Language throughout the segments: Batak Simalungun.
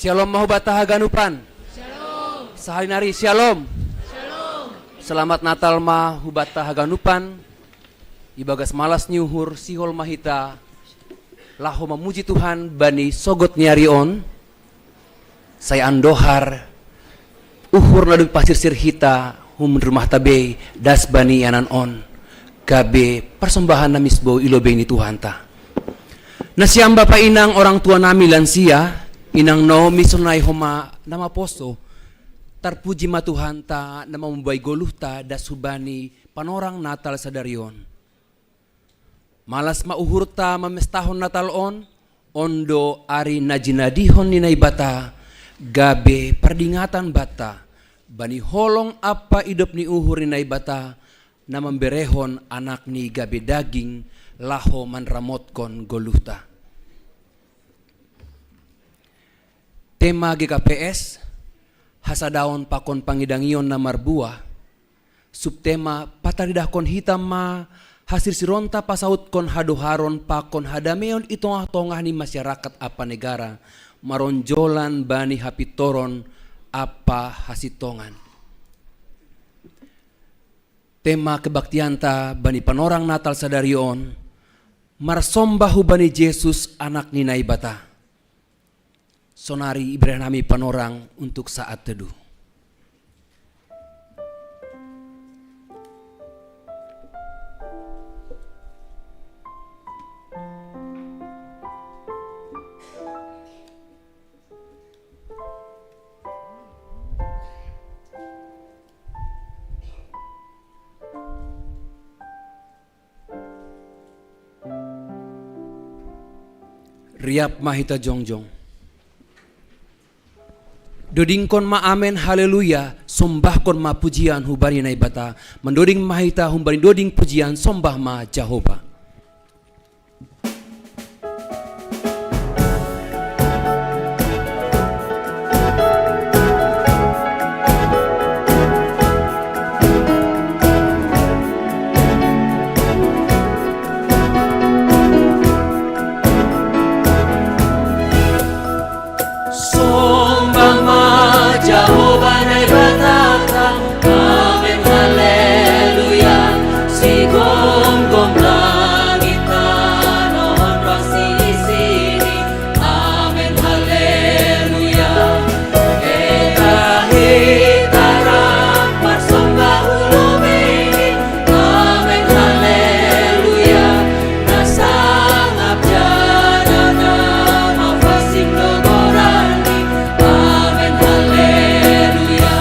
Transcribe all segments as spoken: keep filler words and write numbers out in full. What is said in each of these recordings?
Shalom ma hubata haganupan. Shalom. Sahali nari shalom. Shalom. Selamat Natal ma hubata haganupan. Ibagas malas ni uhur sihol ma hita laho mamuji Tuhan bani sogot ni ari on. Sai andohar uhur na dob pasirsir hita hun rumahta bei das bani ianan on, gabe parsombahan na misbou i lobei ni Tuhanta. Nasiam bapa inang orang tua nami lansia, inang naomi sonai homa na maposo, tarpuji ma Tuhanta na mamboan goluhta das hubani panorang Natal sadari on. Malas ma uhurta mamestahon Natal on, on do ari na jinadihon ni Naibata, gabe pardingatan banta, bani holong ampa idop ni uhur ni Naibata, na mamberehon anakni gabe daging laho manramotkon goluhta. Tema G K P S, hasadaon pakon pangidangion na marbuah. Subtema, pataridahkon hita ma hasirsironta pasautkon hadoharon pakon hadameon i tongah-tongah ni masyarakat ampa negara, maronjolan bani hapintoron ampa hasintongan. Tema kebaktianta bani panorang Natal sadari on, marsomba hubani Jesus, Anak ni Naibata. Sonari ibereh nami panorang untuk saat teduh. Riap ma hita jongjong. Dodingkon ma amen haleluya, sombahkon ma pujian hubani Naibata, mandoding ma hita humbani doding pujian, sombah ma Jahowa. Sombah ma Jahowa Naibata, amen haleluya, sigomgom langit tanoh ronsi isini, amen haleluya. Enda hita rap marsombah hu lobeini, amen haleluya. Na sangap jana na mapansing do goranni, amen haleluya.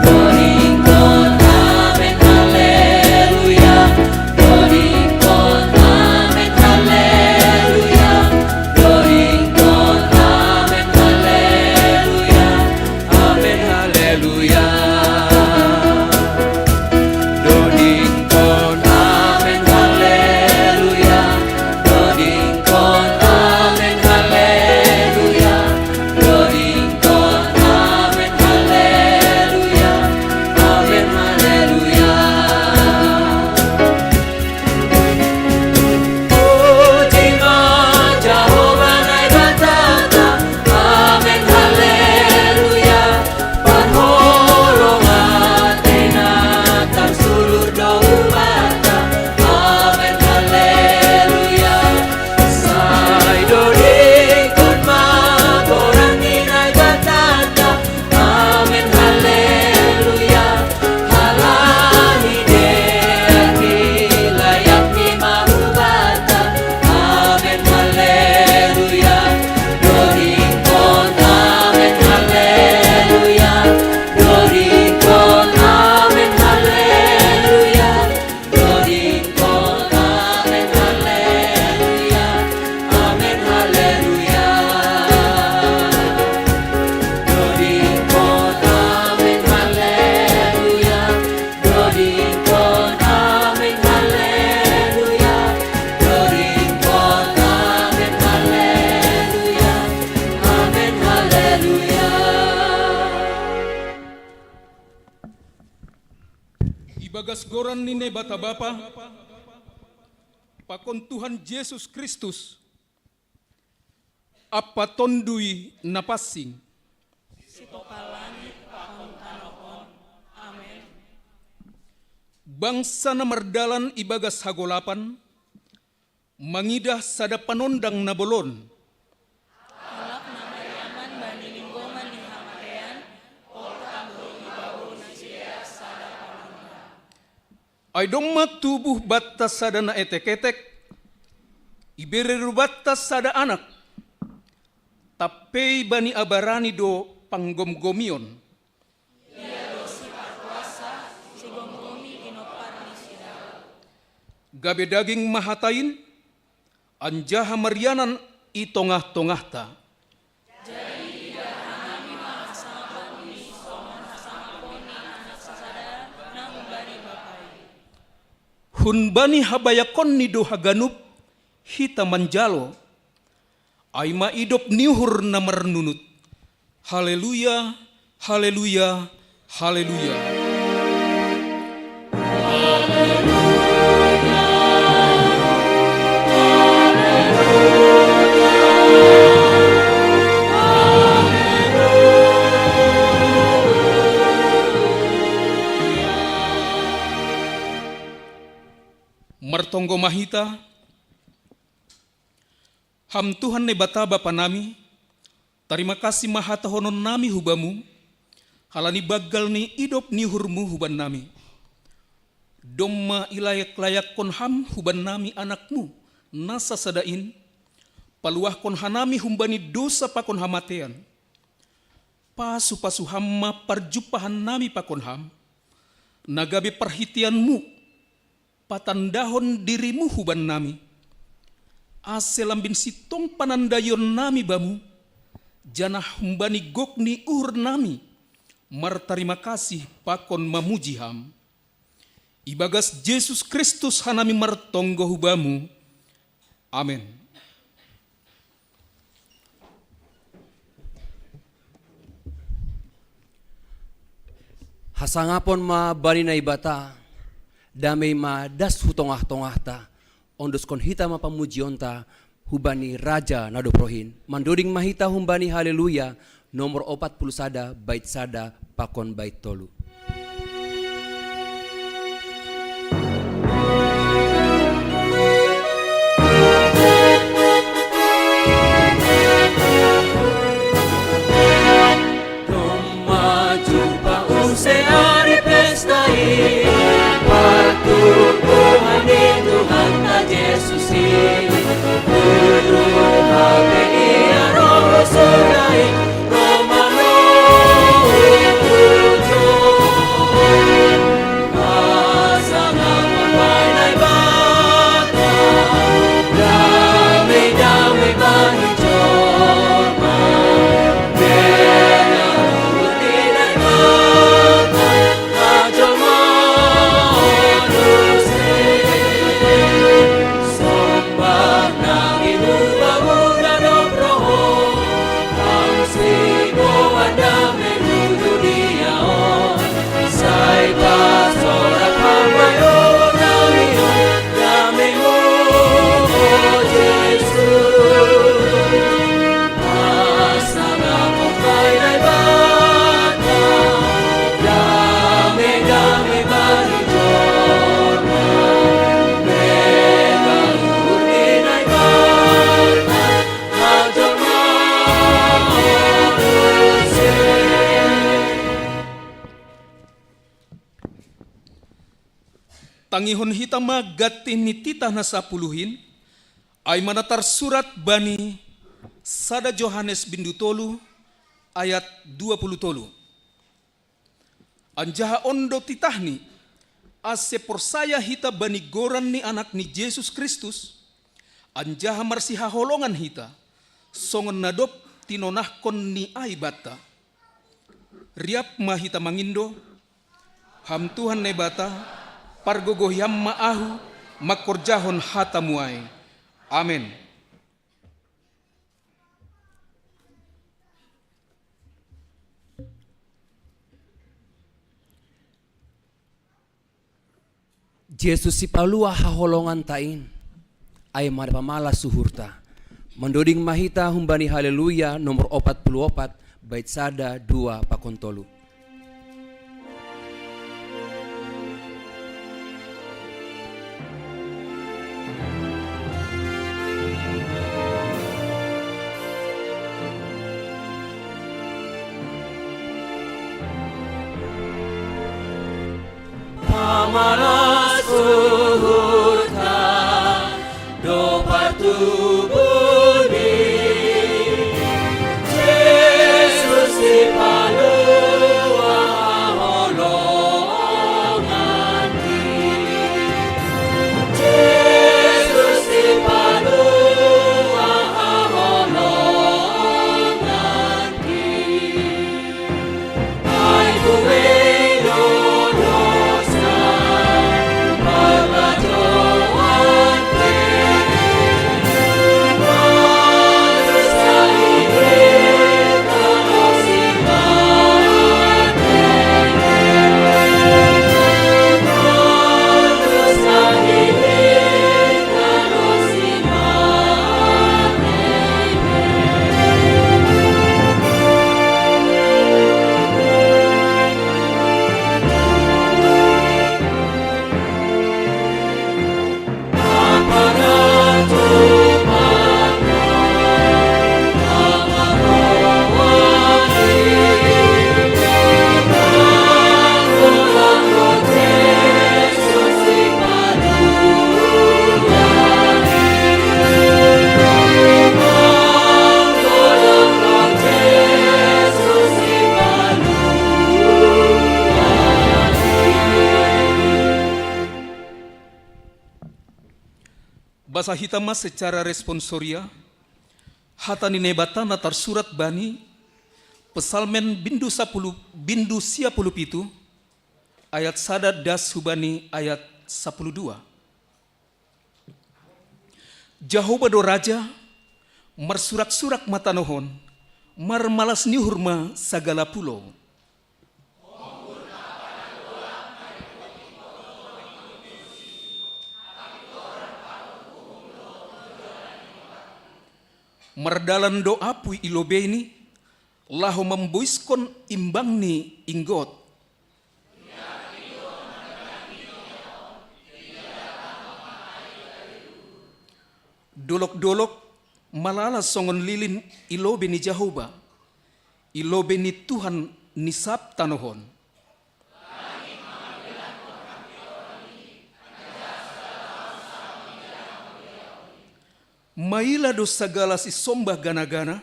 Dodingkon amen haleluya. Dodingkon amen haleluya. Dodingkon amen haleluya. Amen haleluya. Dodingkon amen haleluya. Dodingkon amen haleluya. Dodingkon amen haleluya. Amen haleluya. Puji ma Jahowa Naibatanta, amen haleluya. Parholongan tena tarsulur do hubanta, amen haleluya. Sai dodingkon ma goran ni Naibatanta, amen haleluya. Halani dear ni layak ni ma hubanta, amen haleluya. Dodingkon amen haleluya. Dodingkon amen haleluya. Dodingkon amen haleluya. Amen haleluya. Dodingkon amen haleluya. Dodingkon amen haleluya. Dodingkon amen haleluya. Amen haleluya. Ibagas goran ni Naibata Bapa, pakon Tuhan Jesus Kristus, ampa Tonduy Na Pansing, Bangsa na mardalan ibagas hagolapan, mangidah sada panondang na bolon. Ai domma tubuh batta sada na etek-etek, ibere rubatta sada anak, tappei bani abarani do panggomgomion. Gabe daging ma hata in, anjaha marianan i tongah-tongahta. Hun bani habayakonni do haganup hita manjalo, ai ma idop ni uhur na marnunut. Haleluya, haleluya, haleluya. Martonggo ma hita. Ham Tuhan Naibata Bapa nami, tarima kasih ma hatahononnami hu Bamu, halani banggal ni idop ni uhurMu hu bannami. Domma ilayak-layakkon Ham hu bannami AnakMu na sasada in, paluahkon hanami humbani dosa pakon hamatean. Pasu-pasu Ham ma parjumpahannami pakon Ham, na gabe parhiteanMu patandahon diriMu hu bannami, ase lambin sintong panandaionnami Bamu, janah humbani gok ni uhurnami martarima kasih pakon mamuji Ham. Ibagas Jesus Kristus hanami martonggo hu Bamu. Amen. Hasangapon ma bani Naibata, damei ma das hu tongah-tongahta, ondoskon hita ma pamujionta hubani Raja na dob roh in. Mandoding ma hita humbani Haleluya, nomor opat puluh sada, bait sada pakon bait tolu. Domma jumpa use ari pesta i, partumbuhan ni Tuhanta Jesus i, guru hape ia roh surga i, Roma no ujo. Tangihon hita ma gantih ni titah na sapuluh in, ai ma na tarsurat bani sada Johannes bindu tolu ayat dua puluh tolu. Anjaha on do titahni, ase porsaya hita bani goran ni Anak ni Jesus Kristus, anjaha marsihaholongan hita, songon na dob tinonahkon ni ai banta. Riap ma hita mangindo. Ham Tuhan Naibata, pargogohi Ham ma ahu mangkorjahon hataMu ai. Amen. Jesus sipaluah haholonganta in, ai ma na pamalas uhurta. Mandoding ma hita humbani Haleluya nomor opat puluh opat, bait sada, dua pakon tolu. Malas uhurta do partubuni, Jesus sipalua' holonganki. Jesus sipalua' holonganki. Basa hita ma secara responsoria, hata ni Naibata na tarsurat bani Psalmen bindu sapuluh, bindu sia puluh pitu, ayat sada das hubani ayat sapuluh dua. Jahowa do Raja, marsurak-surak ma tanoh on, marmalas ni uhur ma sagala pulou. Mardalan do apuy i lobeini, laho mamboiskon imbangni inggot. Dolok-dolok malala songon lilin i lobei ni Jahowa, i lobei ni Tuhan ni sab tanoh on. Maila do sagala sisombah gana-gana,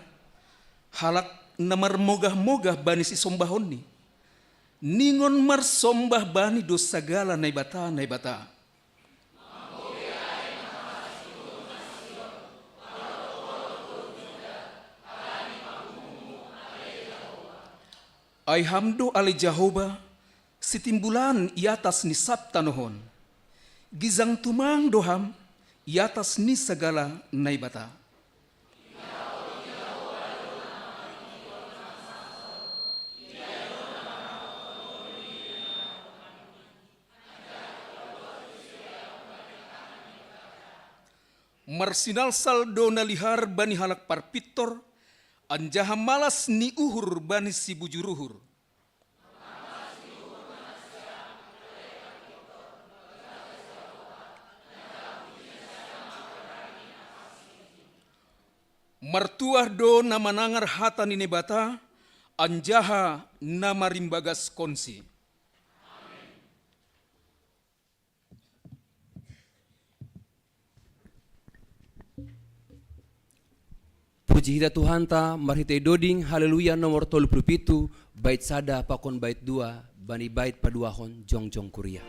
halak na marmogah-mogah bani sisombahonni. Ningon marsombah bani do sagala naibata-naibata. Ai Ham do ale Jahowa, sitimbulan i atas ni sab tanoh on. Gijang tumang do Ham i atas ni sagala naibata. Marsinalsal do na lihar bani halak parpintor, anjaha malas ni uhur bani sibujur uhur. Martuah do na manangar hata ni Naibata, anjaha na marimbagaskonsi. Puji hita Tuhanta marhitei doding Haleluya nomor tolu puluh pitu, bait sada pakon bait dua, bani bait paduahon jongjong kuria.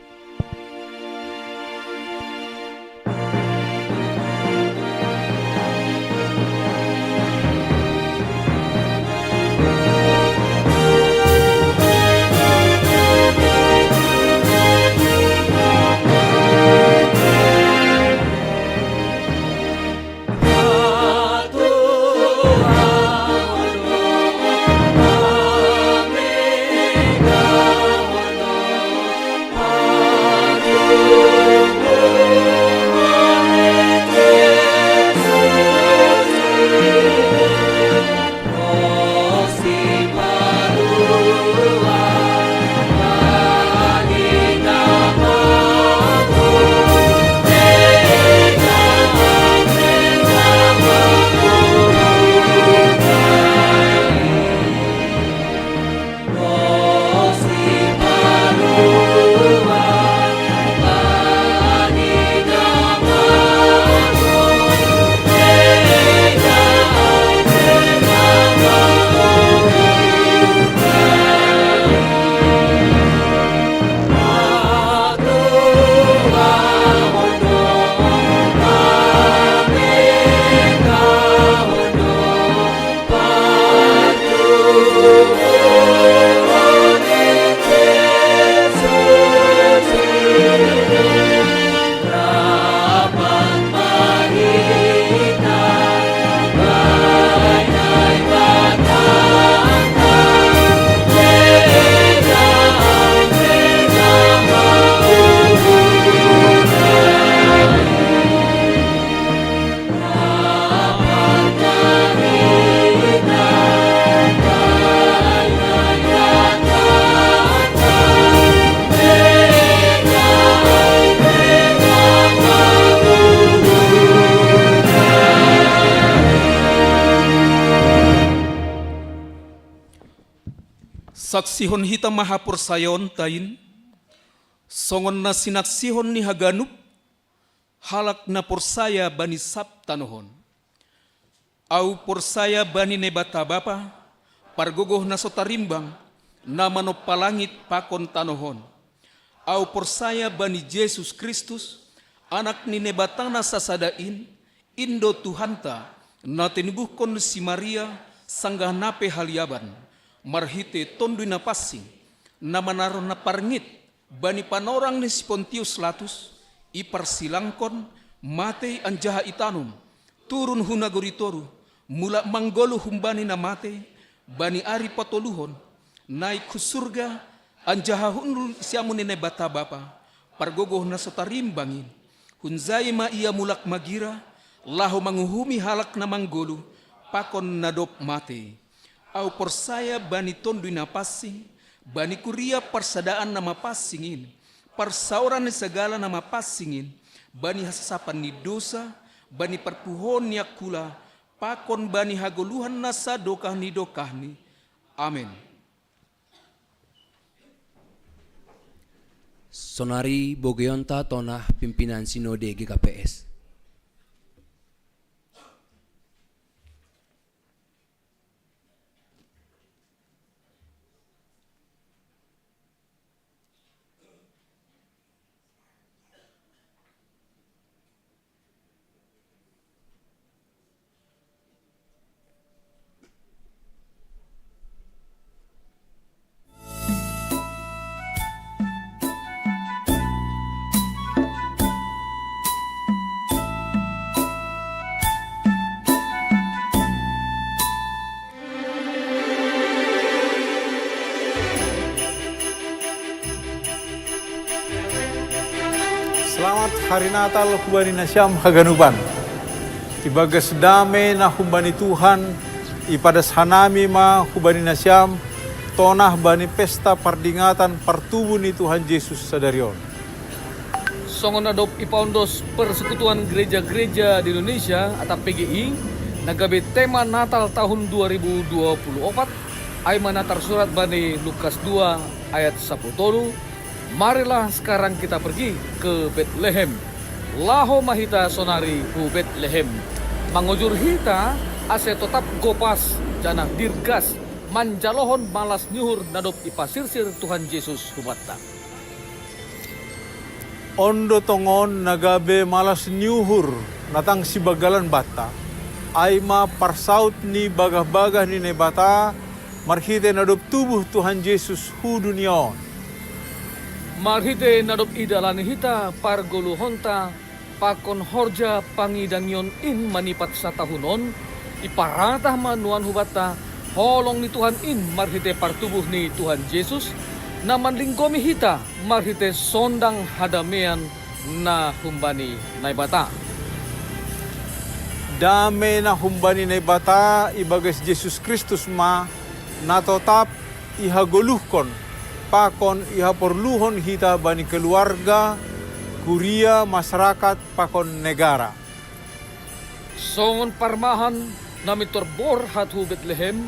Saksihon hita ma haporsayaonta in, songon na sinaksihon ni haganup halak na porsaya bani sab tanoh on. Ahu porsaya bani Naibata Bapa, pargogoh na so tarimbang, na manompa langit pakon tanoh on. Ahu porsaya bani Jesus Kristus, Anak ni Naibata na sasada in, in do Tuhanta, na tinubuhkon si Maria, sanggah na pe haliaban, marhite Tonduy Napansing, na manaron na parngit, bani panorang ni si Pontius Latus, iparsilangkon, matei anjaha itanom, turun hu nagori toruh, mulak manggoluh humbani na matei, bani ari patoluhon, naik hu surga, anjaha hundul siamun ni Naibata Bapa, pargogoh na so tarimbang in. Hunjai ma ia mulak magira, laho manguhumi halak na manggoluh, pakon na dob matei. Ahu porsaya bani Tonduy Napansing, bani kuria parsadaan na mapansing in, parsaoran ni sagala na mapansing in, bani hasasapan ni dosa, bani parpuhoon ni angkula, pakon bani hagoluhan na sadokah ni dokahni. Amen. Sonari bogeonta tonah pimpinan Sinode G K P S. Selamat Hari Natal hubani nasiam haganupan. Ibagas dame na humbani Tuhan, ipadas hanami ma hubani nasiam, tonah bani pesta pardingatan partubuh ni Tuhan Jesus sadari on. Songon na dob ipaondos Persekutuan Gereja-Gereja di Indonesia atau P G I, na gabe tema Natal tahun dua ribu dua puluh opat, ai ma na tarsurat bani Lukas dua ayat sapuluh tolu, "Marilah sekarang kita pergi ke Betlehem." Laho ma hita sonari hu Betlehem. Mangujur hita ase totap gopas janah dirgas manjalohon malas ni uhur na dob ipasirsir Tuhan Jesus hubanta. On do tongon na gabe malas ni uhur na tang sibanggalan banta, ai ma parsaut ni bagah-bagah ni Naibata marhitei na dob tubuh Tuhan Jesus hu dunia on. Marhitei na dob idalani hita pargoluhonta pakon horja pangidangion in manipat satahun on, iparatah ma nuan hubanta holong ni Tuhan in marhitei partubuh ni Tuhan Jesus, na manlinggomi hita marhitei sondang hadamean na humbani Naibata. Dame na humbani Naibata ibagas Jesus Kristus ma na totap ihagoluhkon pakon ihaporluhon hita bani keluarga, kuria, masyarakat, pakon negara. Songon parmahan na mintor borhat hu Betlehem,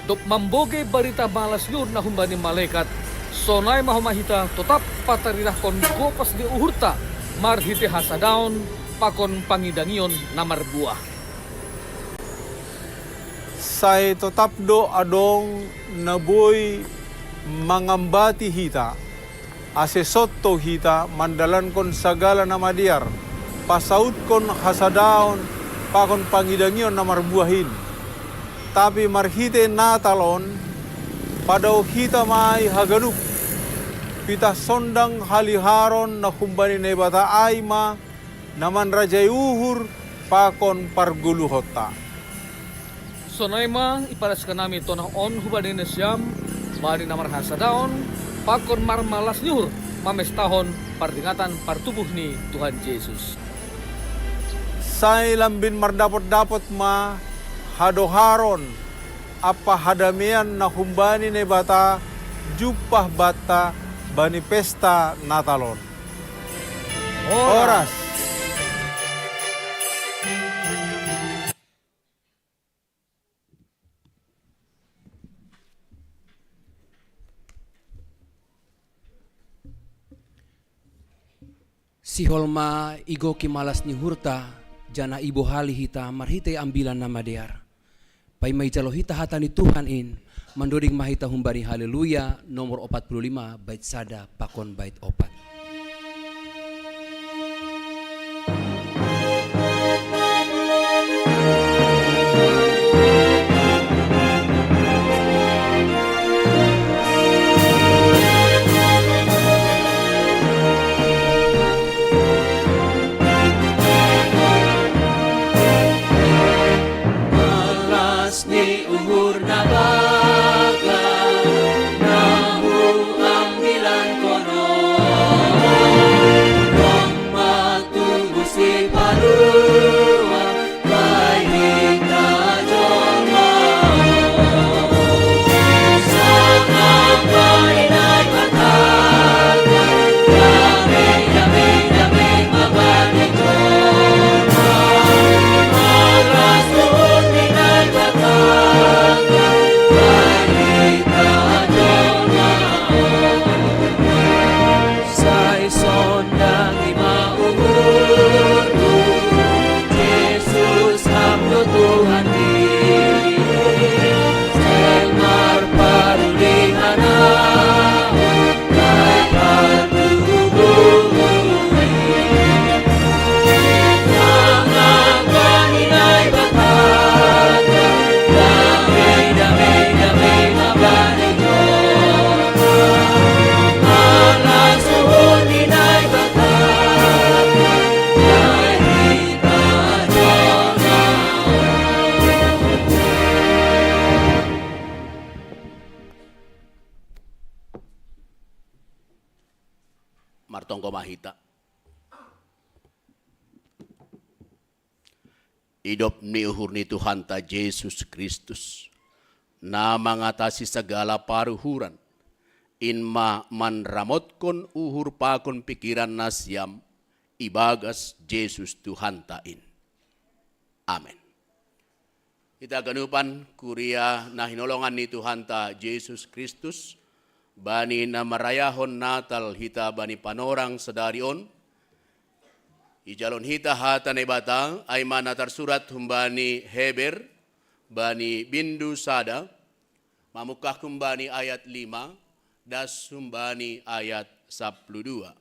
dob mambogei barita malas ni uhur na humbani malekat, sonai ma homa hita totap pataridahkon gopas ni uhurta marhitei hasadaon pakon pangidangion na marbuah. Sai totap do adong na boi mangambati hita, ase sontou hita mandalankon sagala na madear, pasautkon hasadaon pakon pangidangion na marbuah in. Tapi marhitei Natal on, padao hita ma ai haganup, pitah sondang haliharon na humbani Naibata ai ma na manrajai uhur pakon pargoluhonta. Sonai ma ipadas hanami tonah on hubani nasiam, bani na marhasadaon pakon marmalas ni uhur mamestahon pardingatan partubuh ni Tuhan Jesus. Sai lambin mardapot-dapot ma hadoharon ampa hadamean na humbani Naibata jumpah banta bani pesta Natal on. Horas. Horas. Sihol ma igoki malas ni uhurta, janah ibohali hita marhitei Ambilan Namadear. Paima ijalo hita hata ni Tuhan in, mandoding ma hita humbani Haleluya nomor opat puluh lima, bait sada pakon bait opat. Malas ni uhur na baga, na hu Ambilan kono, domma tubuh si paluah, Sai sondangi ma uhurhu, Jesus ham do Tuhan i, seng marparuli ma na, ai partubuhi. Tangan bani Naibata, damei, damei, damei ma bani jolma. Martonggo ma hita. Idop ni uhur ni Tuhanta Jesus Kristus, na mangatasi sagala paruhuran, in ma manramotkon uhur pakon pikiran nasiam ibagas Jesus Tuhanta in. Amen. Hita ganupan kuria na hinolongan ni Tuhanta Jesus Kristus, bani na marayahon Natal hita bani panorang sadari on, ijalon hita hata Naibata, ai ma na tarsurat humbani Heber, bani bindu sada, mamungkah humbani ayat lima, das humbani ayat sapuluh dua.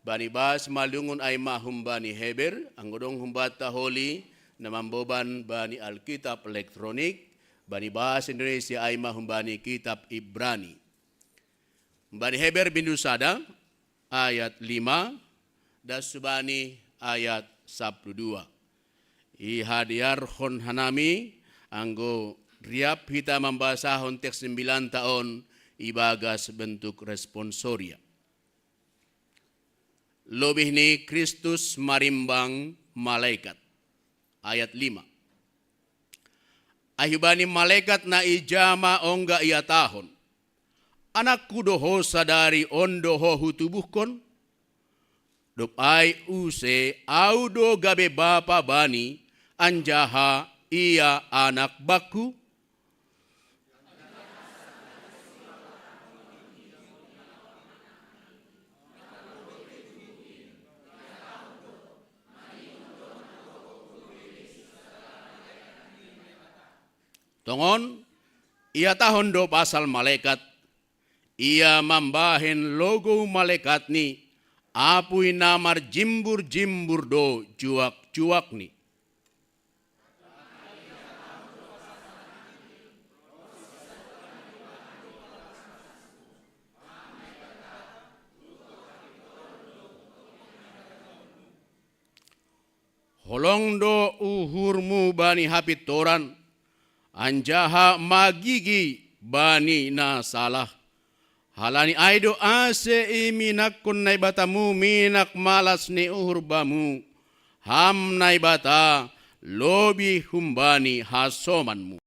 Bani bahasa Malungun ai ma humbani Heber, anggo dong humbanta holi na mamboban bani Alkitab elektronik, bani bahasa Indonesia ai ma humbani kitab Ibrani. Humbani Heber bindu sada, ayat lima, das hubani ayat sapuluh dua. Ihadiarhon hanami, anggo riap hita mambasahon teks imbilanta on ibagas bentuk responsoria. Lobih ni Kristus marimbang malaikat. Ayat lima. Ai hubani malaikat na ija ma ongga ihatahon: AnakKu do Ho, sadari on do Ho Hutubuhkon? Dob ai use Ahu do gabe Bapa bani, anjaha ia anak bakku? Tongon, ihatahon do pasal malekat, ia mambahen logou malekatni, apui na marjimbur-jimbur do juak-juakni. Holong do uhurmu bani hapintoran, anjaha magigi bani na salah. Halani ai do ase iminakkon Naibatamu minak malas ni uhur bamu, Ham Naibata, lobih humbani hasomanmu.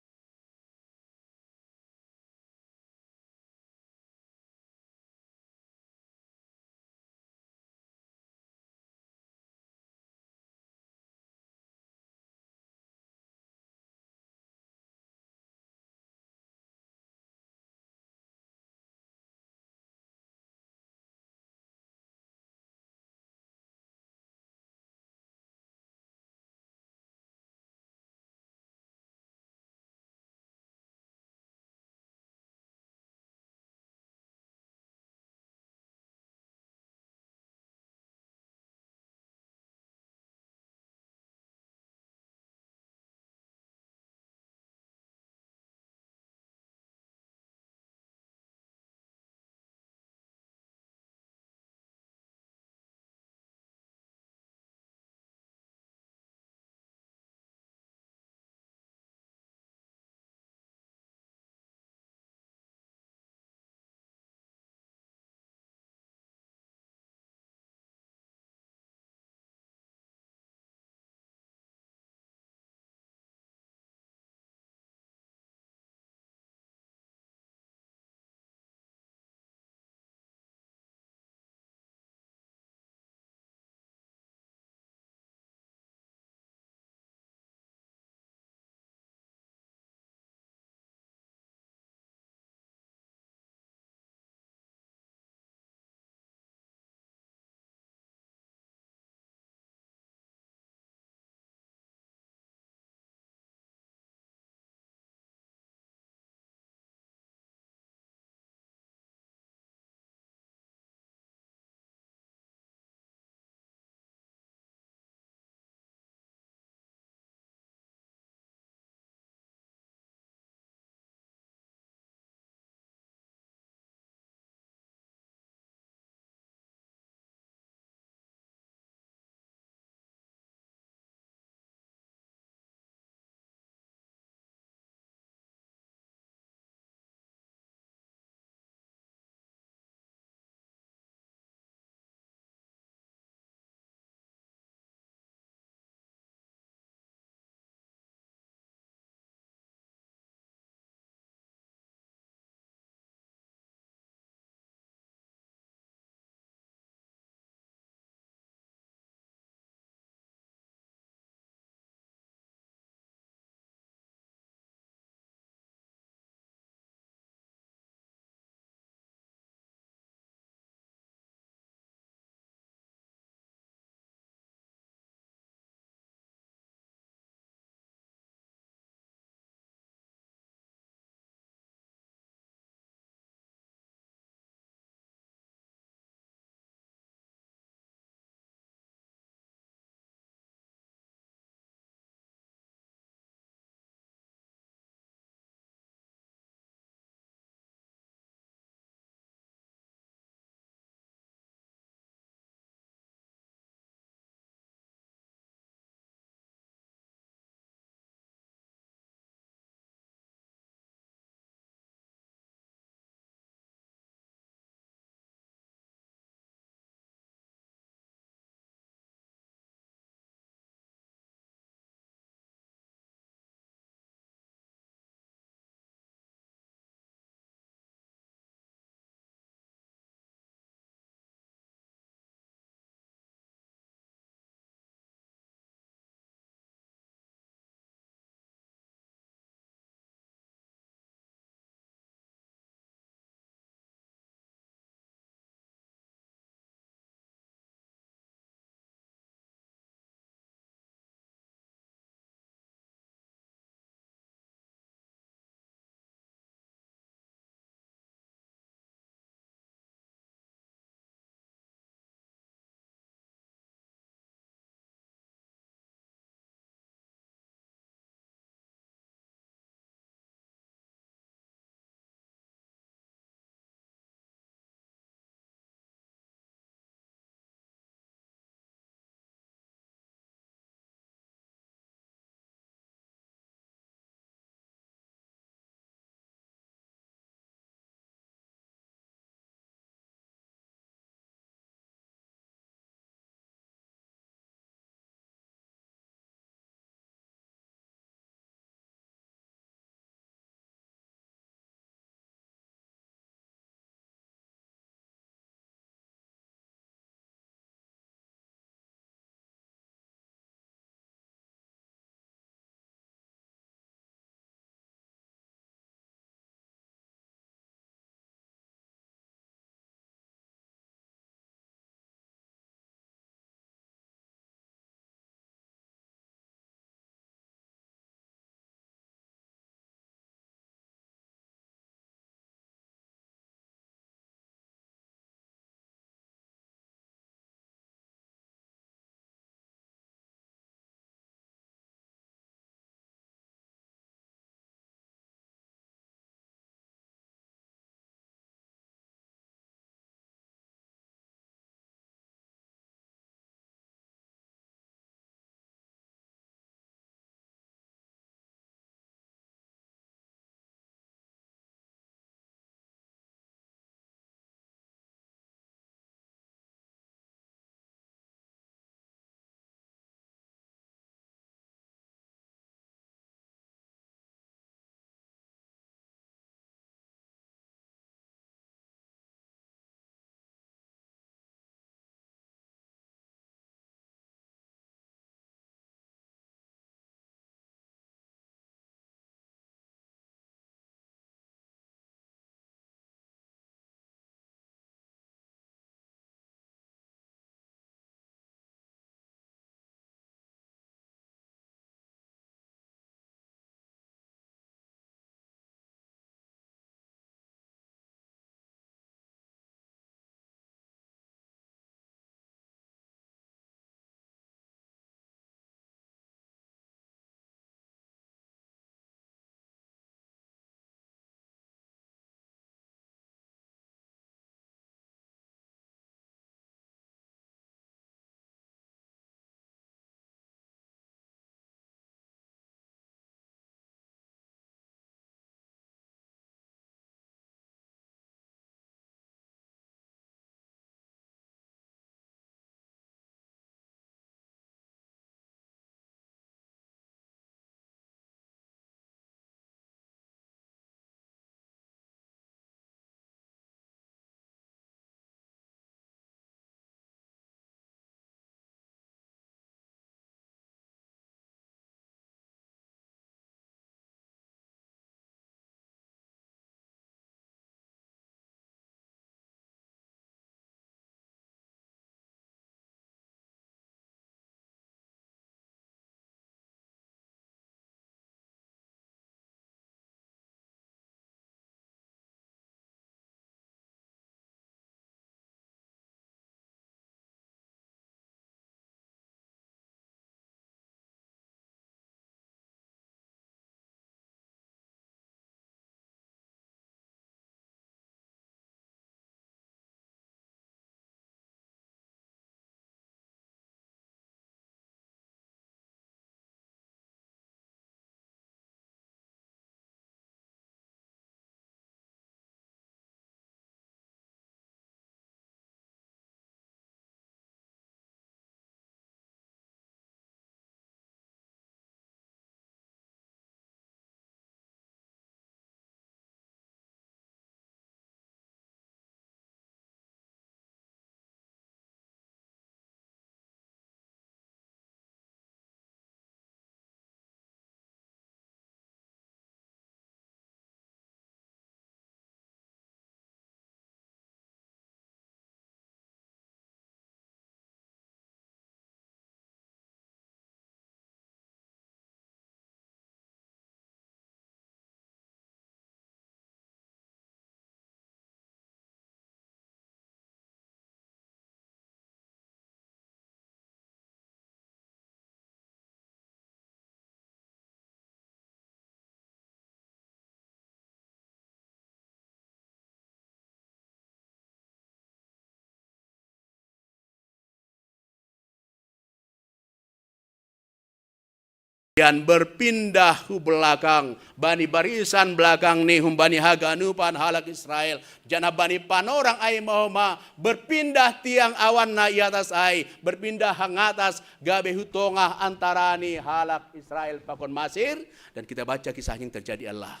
dan berpindah hu belakang bani barisan belakang ni humbani haganupan halak Israel. Janah bani panorang ai mahoma berpindah tiang awan na i atas ai, berpindah hangatas gabe hu tongah antara ni halak Israel pakon Masir. Dan kita baca kisahnya yang terjadi Allah.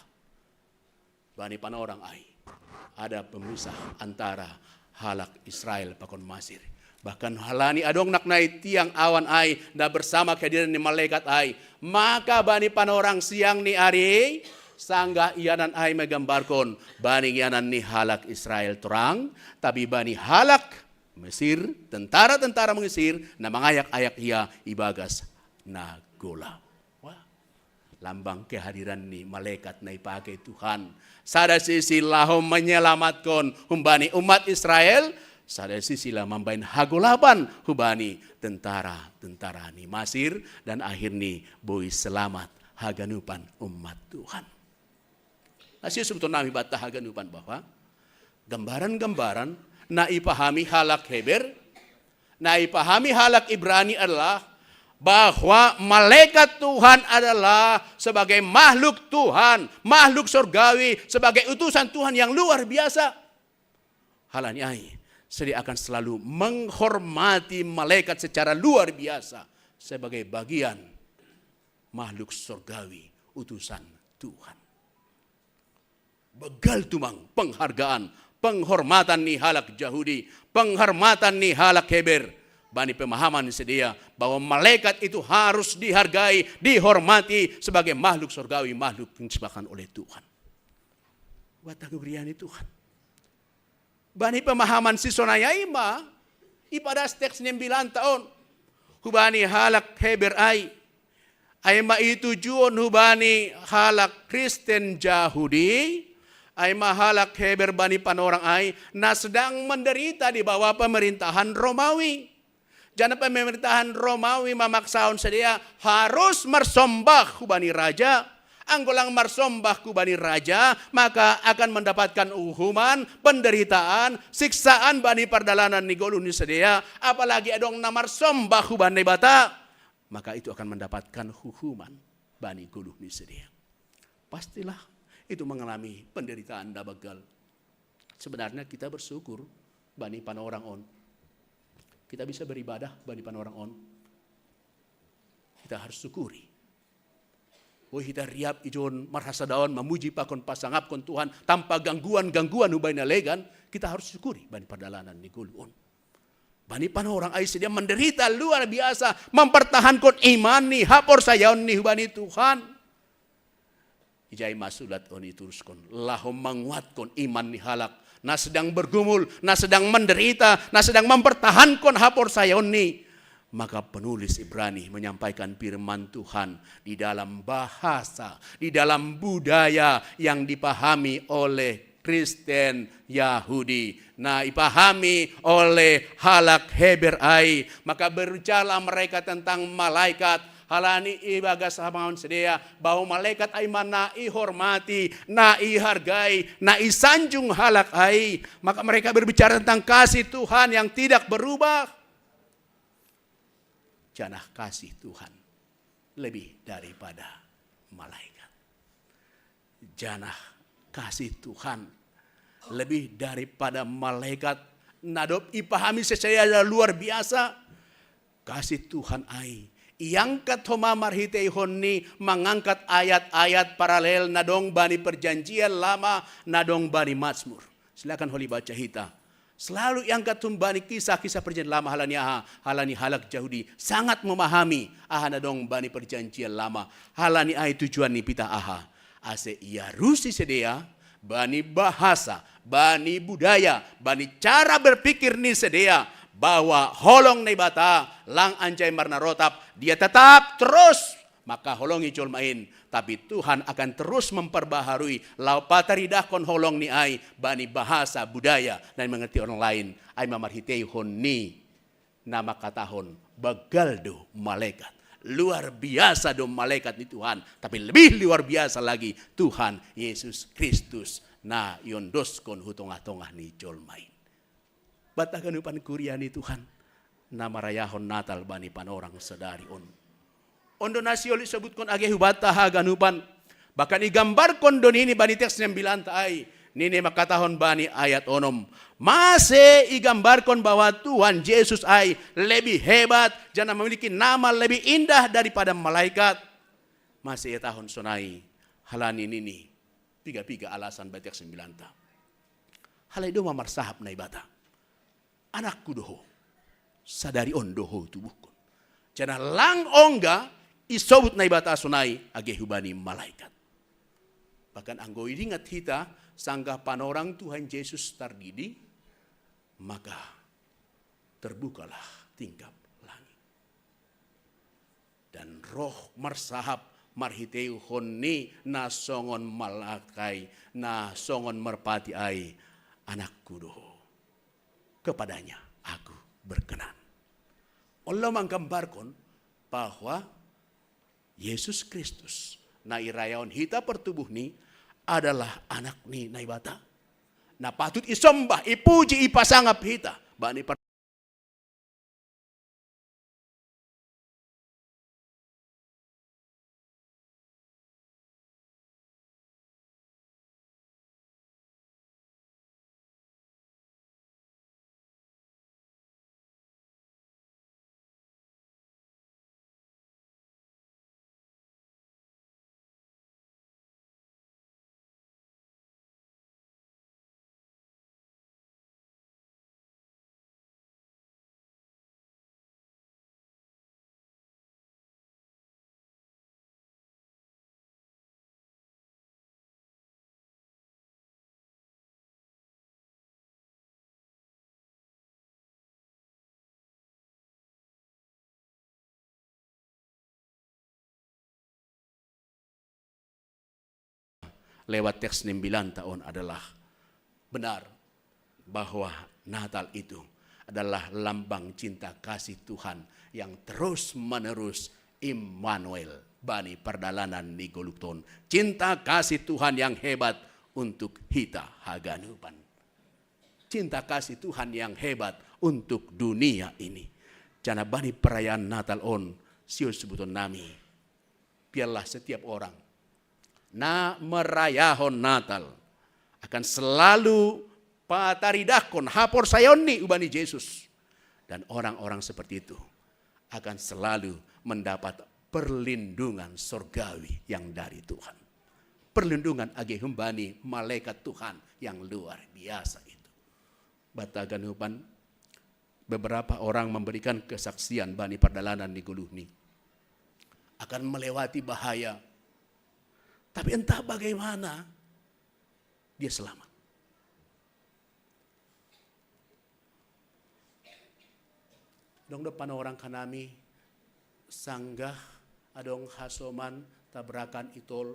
Bani panorang ai ada pemisah antara halak Israel pakon Masir. Bahkan halani adong naknai tiang awan ai na bersama kehadiran ni malaikat ai, maka bani panorang siang ni ari, sanggah ianan ai megambarkon bani ianan ni halak Israel torang, tapi bani halak Mesir, tentara-tentara Mesir na mangayak-ayak ia ibagas na gola. Wah, lambang kehadiran ni malaikat na ipake Tuhan. Sada sisi laho menyelamatkon humbani umat Israel, sada sisi laho mambahen hagolapan humbani tentara-tentara ni Masir, dan akhirni boi selamat haganupan umat Tuhan. Na siusupton nami banta haganupan bahwa gambaran-gambaran na ipahami halak Heber, na ipahami halak Ibrani adalah bahwa malaikat Tuhan adalah sebagai makhluk Tuhan, makhluk sorgawi, sebagai utusan Tuhan yang luar biasa. Halani ai, sedia akan selalu menghormati malaikat secara luar biasa sebagai bagian makhluk sorgawi, utusan Tuhan. Begal tumang penghargaan, penghormatan ni halak Jahudi, penghormatan ni halak Heber, bani pemahaman sedia bahwa malaikat itu harus dihargai, dihormati sebagai makhluk sorgawi, makhluk yang diciptakan oleh Tuhan. Wah, tahu geriani Tuhan. Bani pemahaman si sonai ai ma, ipadas teks nembilan taon. Hubani halak Heber ai. Ai ma itujuon hubani halak Kristen Jahudi. Ai ma halak Heber bani panorang ai, na sedang menderita di bawah pemerintahan Romawi. Janah pemerintahan Romawi mamaksahon sedia harus marsombah hubani raja. Anggo lang marsombah hubani raja, maka akan mendapatkan hukuman, penderitaan, siksaan bani pardalanan ni goluh ni sedia. Apalagi adong na marsombah hubani Naibata, maka itu akan mendapatkan hukuman bani goluh ni sedia. Pastilah itu mengalami penderitaan na begal. Sebenarnya kita bersyukur bani panorang on. Kita bisa beribadah bani panorang on. Kita harus syukuri. Boi hita riap ijon marhasadaon, mamuji pakon pasangapkon Tuhan tanpa gangguan-gangguan hubani na legan, kita harus syukuri bani pardalanan ni goluh on. Bani panorang ai sedia menderita luar biasa, mempertahankon iman ni haporsayaon ni hubani Tuhan. Ijai ma sulat on ituruskon, laho manguatkon iman ni halak na sedang bergumul, na sedang menderita, na sedang mempertahankon haporsayaonni. Maka penulis Ibrani menyampaikan firman Tuhan di dalam bahasa, di dalam budaya yang dipahami oleh Kristen Yahudi, na ipahami oleh halak Heber ai. Maka berbicara mereka tentang malaikat, halani ibagas hamaon sedia bahwa malaikat ai ma na ihormati, na ihargai, na isanjung halak ai. Maka mereka berbicara tentang kasih Tuhan yang tidak berubah. Janah kasih Tuhan lebih daripada malaikat. Janah kasih Tuhan lebih daripada malaikat. Na dob ipahami secara luar biasa kasih Tuhan ai, iangkat homa marhiteihon ni mangangkat ayat-ayat paralel na dong bani Perjanjian Lama, na dong bani Mazmur. Silakan holi baca hita. Selalu iangkat humbani kisah-kisah Perjanjian Lama. Halani aha? Halani halak Jahudi sangat memahami aha na dong bani Perjanjian Lama. Halani ai tujuan ni pitah aha? Ase iarusi sedia bani bahasa, bani budaya, bani cara berpikir ni sedia, bahwa holong Naibata lang anjai marnarotap, dia tetap terus. Maka holong i jolma in, tapi Tuhan akan terus memperbaharui laho pataridahkon holongni ai bani bahasa budaya na dimengerti orang lain, ai ma marhiteihon ni na mangkatahon, begal do malaikat. Luar biasa do malaikat ni Tuhan, tapi lebih luar biasa lagi Tuhan Yesus Kristus na iondoskon hu tongah-tongah ni jolma in. Banta haganupan kuria ni Tuhan na marayahon Natal bani panorang sadari on. Ondo na sihol isobutkon age hubanta haganupan. Bahkan igambarkon do nini bani teks nembilanta ai. Nini mangkatahon bani ayat onom. Mase igambarkon bahwa Tuhan Jesus ai lebih hebat, janah memiliki nama lebih indah daripada malaikat. Mase ihatahon sonai, halani nini piga-piga alasan bani teks nembilanta. Halai do ma marsahap Naibata, "Anakku do ho, sadari on do ho hutubuhkon." Janah lang ongga isobut Naibata sonai age hubani malaikat. Bahkan anggo idingat hita, sanggah panorang Tuhan Jesus tardidi, maka terbukalah tingkap langit. Dan roh marsahap marhiteihon ni na songon malaikat, na songon merpati ai, "Anakku do ho, kepadanya aku berkenan." Ondo manggambarkon bahwa Yesus Kristus, na irayahon hita partubuh ni, adalah Anak ni Naibata, na patut isombah, ipuji, ipasangap hita bani par- Lewat teks nembilanta on adalah benar bahwa Natal itu adalah lambang cinta kasih Tuhan yang terus-menerus, Immanuel, bani pardalanan ni goluhta on. Cinta kasih Tuhan yang hebat untuk hita haganupan. Cinta kasih Tuhan yang hebat untuk dunia ini. Janah bani perayaan Natal on, sihol isobuthon nami, biarlah setiap orang na merayahon Natal akan selalu pataridahkon haporsayaonni hubani Jesus. Dan orang-orang seperti itu akan selalu mendapat perlindungan sorgawi yang dari Tuhan. Perlindungan age humbani malaikat Tuhan yang luar biasa itu. Banta haganupan, beberapa orang memberikan kesaksian bani pardalanan ni goluhni, akan melewati bahaya. Tapi entah bagaimana, dia selamat. Adong do panorang hanami, sanggah adong hasoman tabrakan i tol,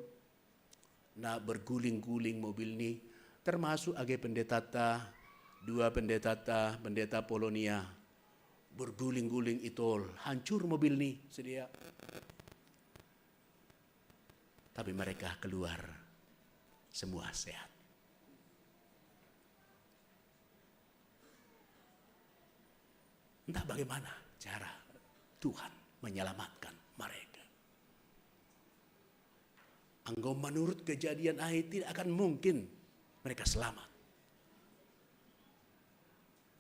na berguling-guling mobilni, termasuk age pendetata, dua pendetata, pendeta Polonia, berguling-guling i tol, hancur mobilni sidea. Tapi mereka keluar semua sehat. Entah bagaimana cara Tuhan menyelamatkan mereka. Anggo menurut kejadian ai, tidak akan mungkin mereka selamat.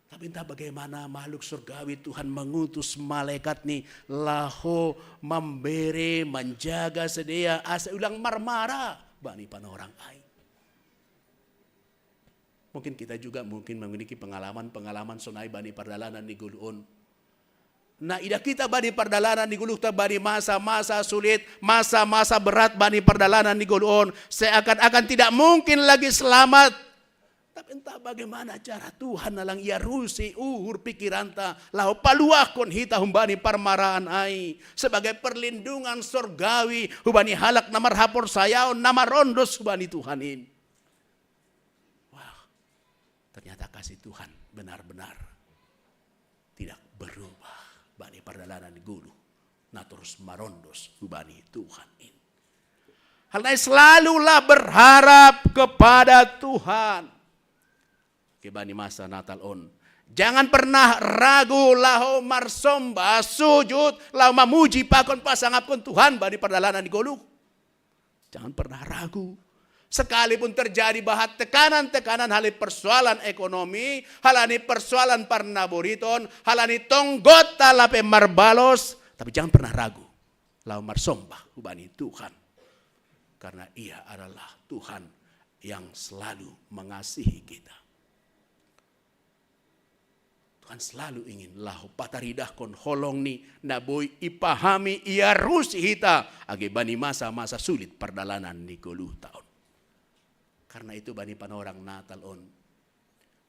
Tapi entah bagaimana makhluk surgawi Tuhan mengutus malaikat ni laho mambere, manjaga sidea asa ulang marmara bani panorang ai. Mungkin kita juga mungkin memiliki pengalaman-pengalaman sonai bani pardalanan ni goluh on. Na idah kita bani pardalanan ni goluhta, bani masa-masa sulit, masa-masa berat bani pardalanan ni goluh on, seakan-akan tidak mungkin lagi selamat. Tapi entah bagaimana cara Tuhan na lang iarusi uhur pikiranta laho paluahkon hita humbani parmaraan ai, sebagai perlindungan sorgawi hubani halak na marhaporsayaon na marondos hubani Tuhan in. Wah, ternyata kasih Tuhan benar-benar tidak berubah bani pardalanan ni goluh na torus marondos hubani Tuhan in. Halai selalulah berharap kepada Tuhan. Bani masa Natal on. Jangan pernah ragu laho marsomba, sujud, laho mamuji pakon pasangapkon Tuhan bani pardalanan ni goluh. Jangan pernah ragu. Sekalipun terjadi bahat tekanan-tekanan, hal ni persoalan ekonomi, hal ni persoalan parnaboriton, hal ni tonggotta lape marbalos, tapi jangan pernah ragu laho marsomba hubani Tuhan. Karena Ia adalah Tuhan yang selalu mengasihi kita. Tuhan selalu ingin laho pataridahkon holong ni na boi ipahami, iarusi hita age bani masa-masa sulit pardalanan ni goluhta on. Karena itu bani panorang Natal on,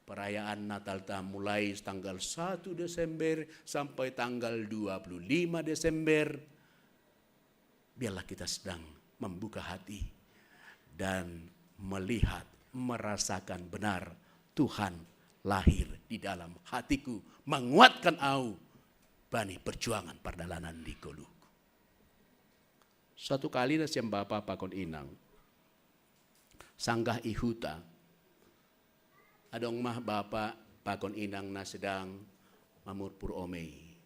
perayaan Natalta mulai tanggal satu Desember sampai tanggal dua puluh lima Desember, biarlah kita sedang membuka hati dan melihat, merasakan benar Tuhan lahir di dalam hatiku, menguatkan au bani perjuangan pardalanan ni goluhku. Suatu kali nasiam bapa pakon inang, sanggah i huta, adong ma bapa pakon inang na sedang mamurpur omei.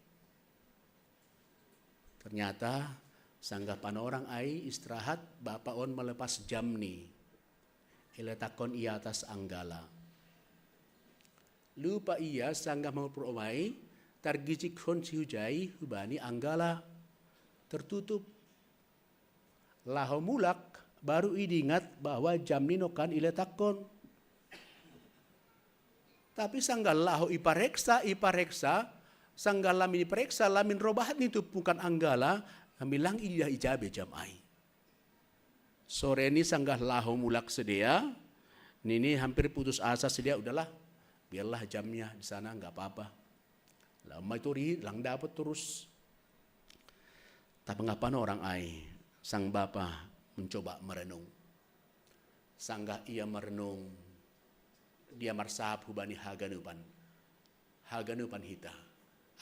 Ternyata sanggah panorang ai istirahat, bapa on malepas jamni, iletakkon i atas anggala. Lupa ia sanggah mamurpur omei, targicikkon si huja i hubani anggala, tertutup. Laho mulak, baru i diingat bahwa jamni nongkan iletakkon. Tapi sanggah laho ipareksa, ipareksa, sanggah lamin ipareksa, lamin ro bahat ni tumpukan anggala, lamin lang ididah ija be jam ai. Sore ni sanggah laho mulak sidea, nini hampir putus asa sidea, udahlah, biarlah jamnya di sana, nggak apa-apa. Lama itu ri, lang dapat terus. Tapi nggak panorang ai, sang bapa mencoba merenung. Sanggah ia merenung, dia marsahap hubani haganupan. Haganupan hita,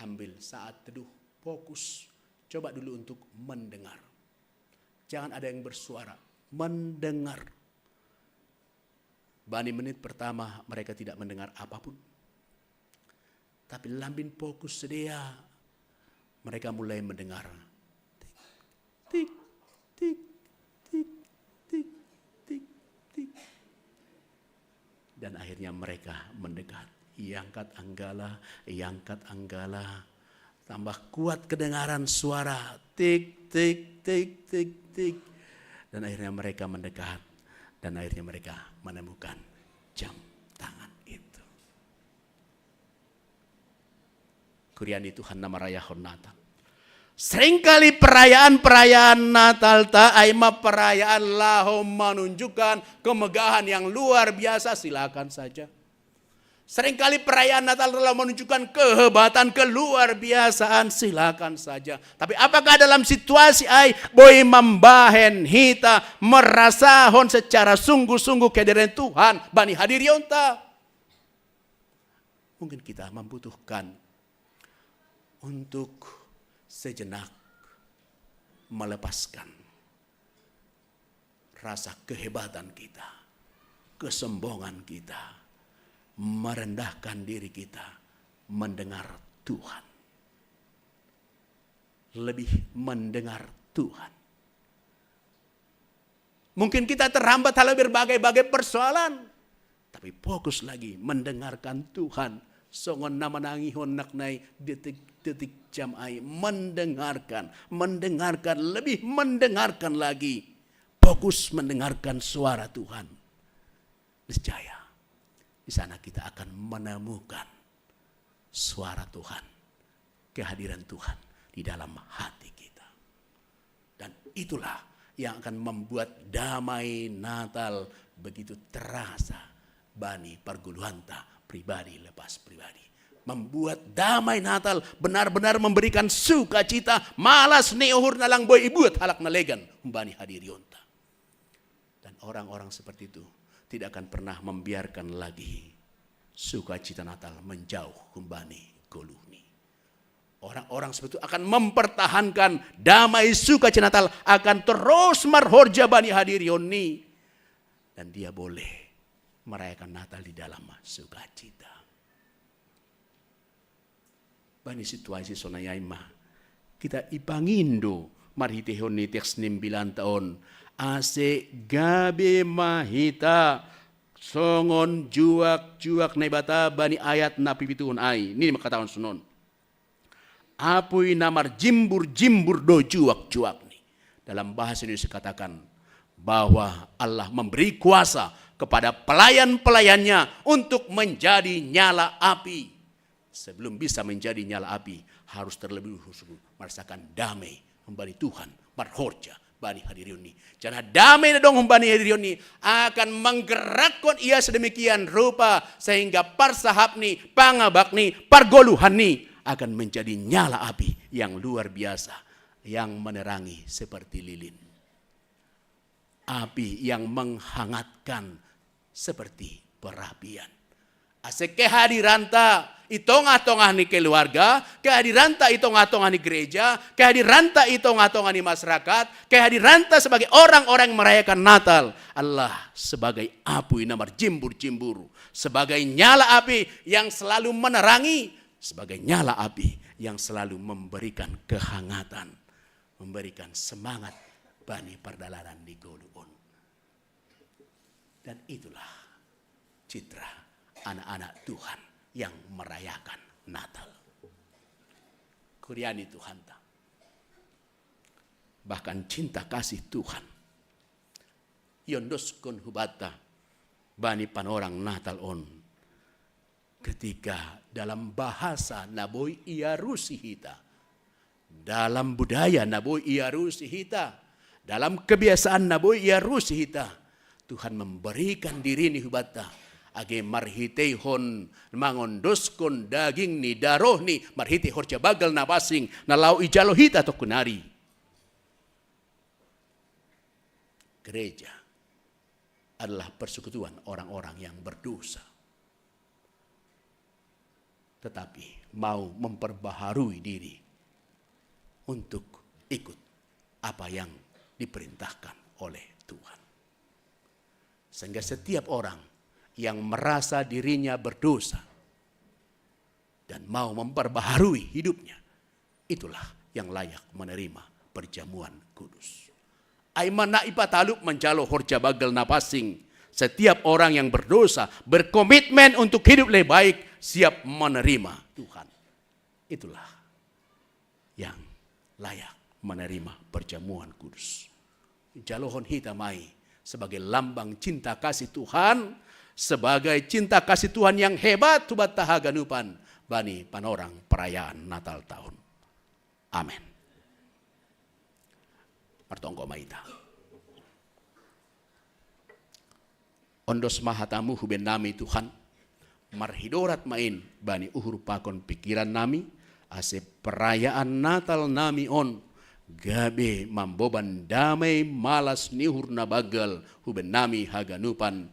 ambil saat teduh, fokus. Coba dulu untuk mendengar. Jangan ada yang bersuara, mendengar. Bani menit pertama mereka tidak mendengar apapun. Tapi lamin fokus sidea, mereka mulai mendengar. Tik, tik, tik, tik, tik, tik, tik. Dan akhirnya mereka mendekat. Iangkat anggala, iangkat anggala. Tambah kuat kedengaran suara tik, tik, tik, tik, tik. Dan akhirnya mereka mendekat. Dan akhirnya mereka menemukan jam tangan itu. Kuria ni Tuhan na marayahon Natal. Seringkali perayaan-perayaan Natalta ai ma perayaan laho menunjukkan kemegahan yang luar biasa, silakan saja. Seringkali perayaan Natal laho menunjukkan kehebatan, keluar biasaan, silakan saja. Tapi apakah dalam situasi ai boi mambahen hita merasahon secara sungguh-sungguh kehadiran Tuhan bani hadirionta? Mungkin kita membutuhkan untuk sejenak melepaskan rasa kehebatan kita, kesombongan kita, merendahkan diri kita, mendengar Tuhan. Lebih mendengar Tuhan. Mungkin kita terhambat oleh berbagai-bagai persoalan, tapi fokus lagi mendengarkan Tuhan. Songon na manangihon naknai detik-detik jam ai, mendengarkan, mendengarkan, lebih mendengarkan lagi. Fokus mendengarkan suara Tuhan. Niscaya di sana kita akan menemukan suara Tuhan, kehadiran Tuhan di dalam hati kita. Dan itulah yang akan membuat damai Natal begitu terasa bani pargoluhanta pribadi lepas pribadi. Membuat damai Natal benar-benar memberikan sukacita, malas ni uhur na lang boi ibuat halak na legan humbani hadirionta. Dan orang-orang seperti itu tidak akan pernah membiarkan lagi sukacita Natal menjauh humbani goluhni. Orang-orang seperti itu akan mempertahankan damai sukacita Natal, akan terus marhorja bani hadirionni. Dan dia boleh merayakan Natal di dalam sukacita. Bani situasi sonayai ma, kita ipangindo marhiteihon ni teks ni mbilanta on, ase gabe ma hita songon juak-juak Naibata bani ayat na pipituhon ai, nini ma kataon sonon: Apuy na marjimbur-jimbur do juak-juakni. Dalam bahasa Indonesia katakan bahwa Allah memberi kuasa kepada pelayan-pelayannya untuk menjadi nyala api. Sebelum bisa menjadi nyala api, harus terlebih dahulu merasakan damai humbani Tuhan, marhorja bani hadirionni. Janah damai na dong humbani hadirionni akan menggerakkon ia sedemikian rupa, sehingga parsahapni, pangabakni, pargoluhanni akan menjadi nyala api yang luar biasa, yang menerangi seperti lilin, api yang menghangatkan seperti perapian. Ase kehadiranta i tongah-tongah ni keluarga, kehadiranta i tongah-tongah ni gereja, kehadiranta i tongah-tongah ni masyarakat, kehadiranta sebagai orang-orang yang merayakan Natal adalah sebagai apuy na marjimbur-jimbur, sebagai nyala api yang selalu menerangi, sebagai nyala api yang selalu memberikan kehangatan, memberikan semangat bani pardalanan ni goluh on. Dan itulah citra anak-anak Tuhan yang merayakan Natal. Kuria ni Tuhanta. Bahkan cinta kasih Tuhan iondoskon hubanta bani panorang Natal on. Ketika dalam bahasa na boi iarusi hita, dalam budaya na boi iarusi hita, dalam kebiasaan na boi iarusi hita, Tuhan memberikan diriNi hubanta, age marhiteihon mangondoskon dagingNi, darohNi, marhitei horja banggal na pansing na laho ijalo hita tongkin ari. Gereja adalah persekutuan orang-orang yang berdosa, tetapi mau memperbaharui diri untuk ikut apa yang diperintahkan oleh Tuhan. Sehingga setiap orang yang merasa dirinya berdosa dan mau memperbaharui hidupnya, itulah yang layak menerima perjamuan kudus. Ai ma na ipatalup manjalo horja banggal na pansing, setiap orang yang berdosa, berkomitmen untuk hidup lebih baik, siap menerima Tuhan. Itulah yang layak menerima perjamuan kudus. Jalohon hita ma i sebagai lambang cinta kasih Tuhan, sebagai cinta kasih Tuhan yang hebat hubanta haganupan bani panorang perayaan Natal ta on. Amen. Martonggo ma hita. Ondos ma hataMu hubenami Tuhan, marhidorat ma in bani uhur pakon pingkirannami, ase perayaan Natal nami on gabe mamboban damai malas ni uhur na banggal hubenami haganupan,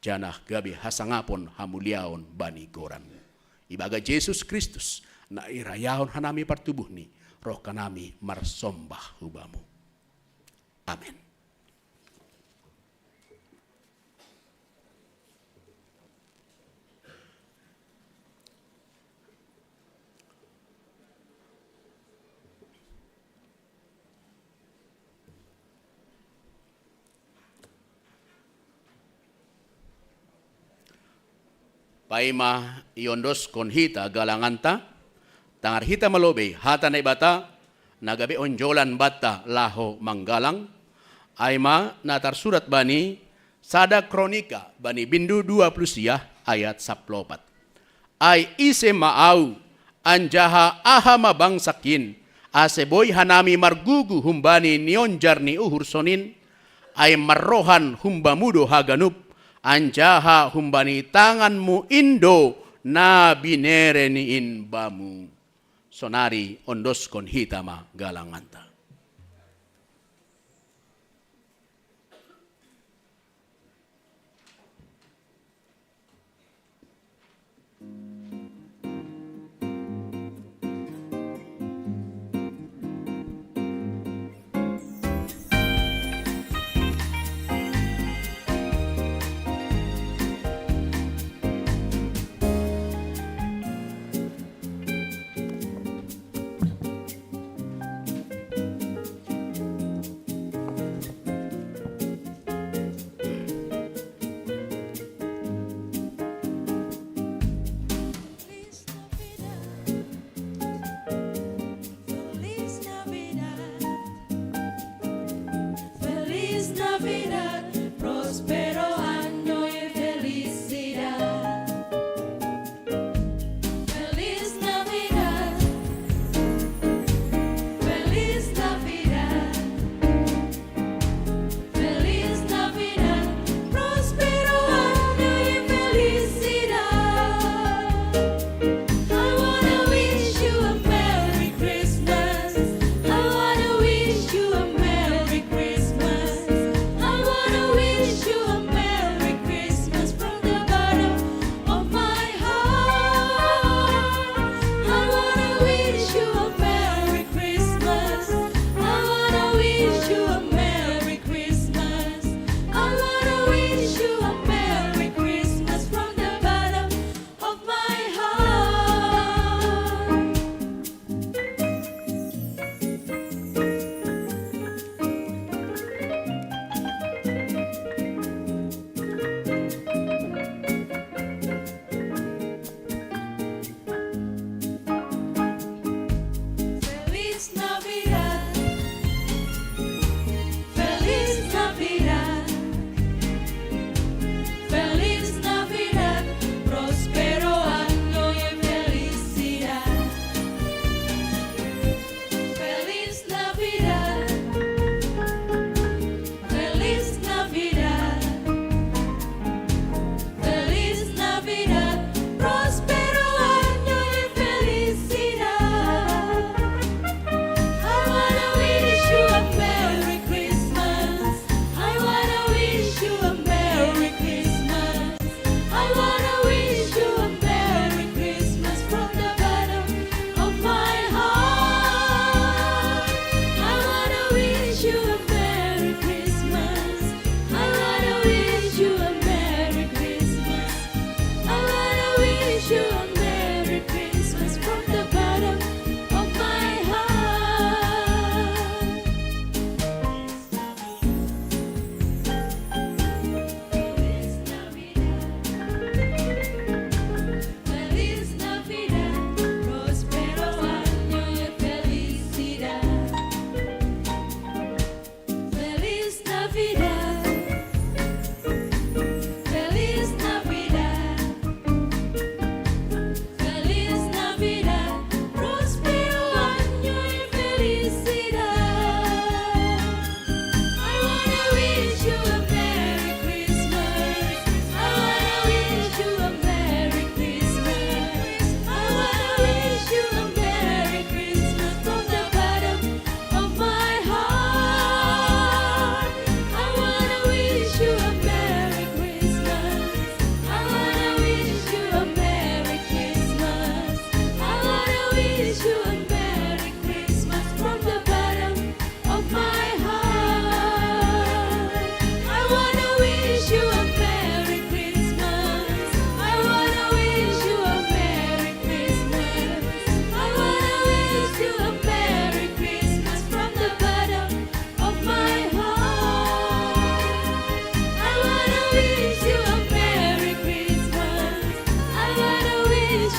janah gabe hasangapon hamuliaon bani goranMu. Ibaga Jesus Kristus, na irayahon hanami partubuhNi, roh hanami marsombah hu Bamu. Amen. Paima iondoskon hita galanganta, tangar hita ma lobei hata Naibata, na gabe onjolan banta laho manggalang, ai ma na tarsurat bani sada Kronika bani bindu dua puluh sia ayat saplopat. Ai ise ma ahu, anjaha aha ma bangsak in, ase boi hanami margugu humbani nionjar ni uhur sonin? Ai marrohan humbamu do haganup, anjaha humbani tanganmu in do na binereni in bamu. Sonari ondoskon hita ma galanganta.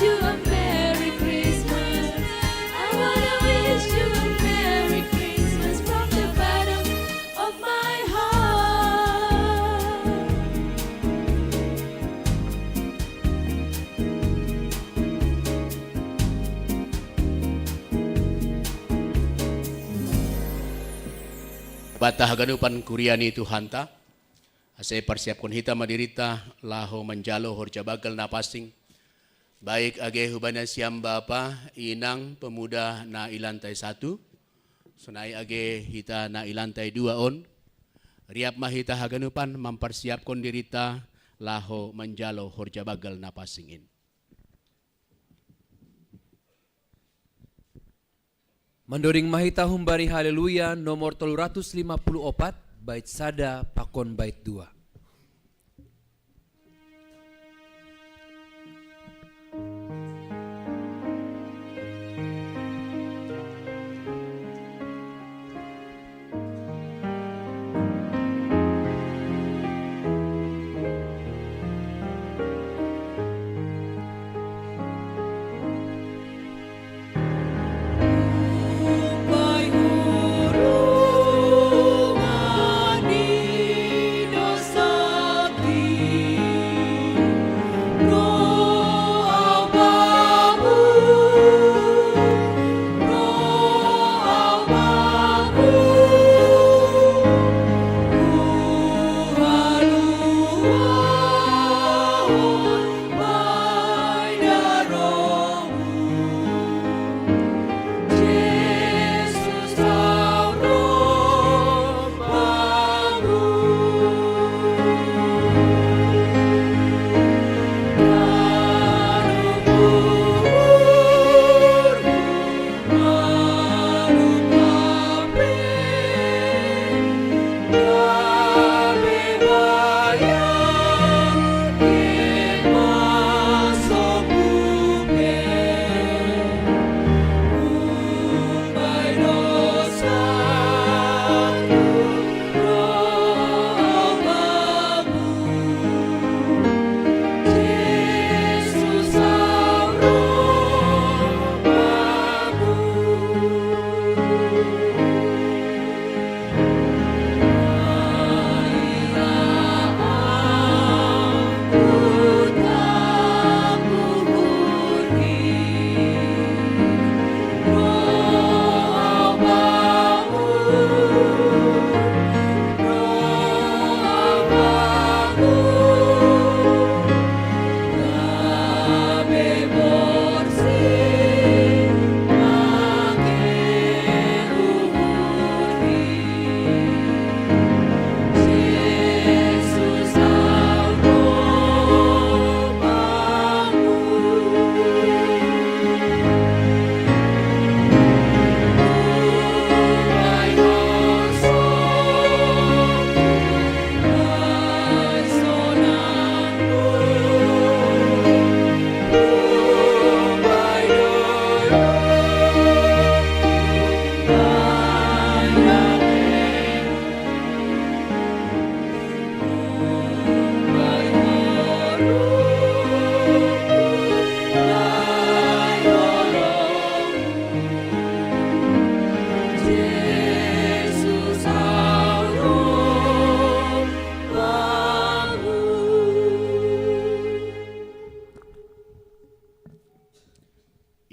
you a Merry Christmas. I wanna wish you a Merry Christmas from the bottom of my heart. Bapa haganupan kuria ni Tuhanta, asa parsiapkon hita ma dirita laho manjalo horja banggal na pansing. Baik age hubahen nasiam bapa, inang, pemuda na i lantai satu, sonai age hita na i lantai dua on, riap ma hita haganupan mamparsiapkon dirita laho manjalo horja banggal na pansing in. Mandoring ma hita humbari Haleluya nomor tolu ratus lima puluh opat, bait sada pakon bait dua.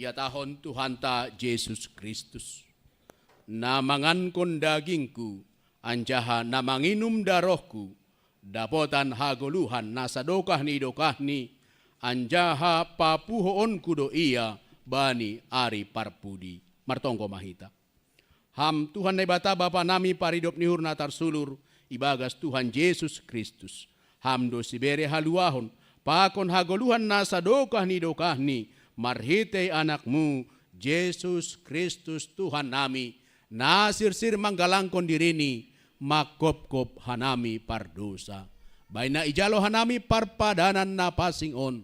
Ihatahon Tuhanta Jesus Kristus: Na mangankon dagingku anjaha na manginum darohku, dapotan hagoluhan na sadokah ni dokahni, anjaha papuhoonku do ia bani ari parpudi. Martonggo ma hita. Ham Tuhan Naibata, Bapa nami, paridop ni uhur na tarsulur ibagas Tuhan Jesus Kristus, Ham do sibere haluahon pakon hagoluhan na sadokah ni dokahni, marhitei Anakmu Jesus Kristus Tuhan nami, na sirsir manggalangkon dirini mangkopkop hanami pardosa. Bahen na ijalo hanami parpadanan na pansing on,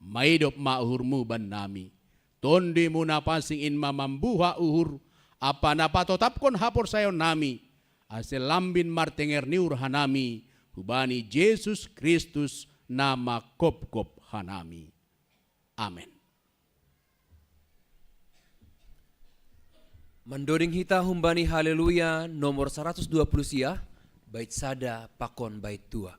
maidop ma uhurmu bannami. TondiMu na pansing in ma mambuha uhur ampa na patotapkon haporsayaonnami, ase lambin martenger ni uhur hanami hubani Jesus Kristus na mangkopkop hanami. Amen. Mandoding hita humbani Haleluya nomor saratus dua puluh sia, bait sada pakon bait dua.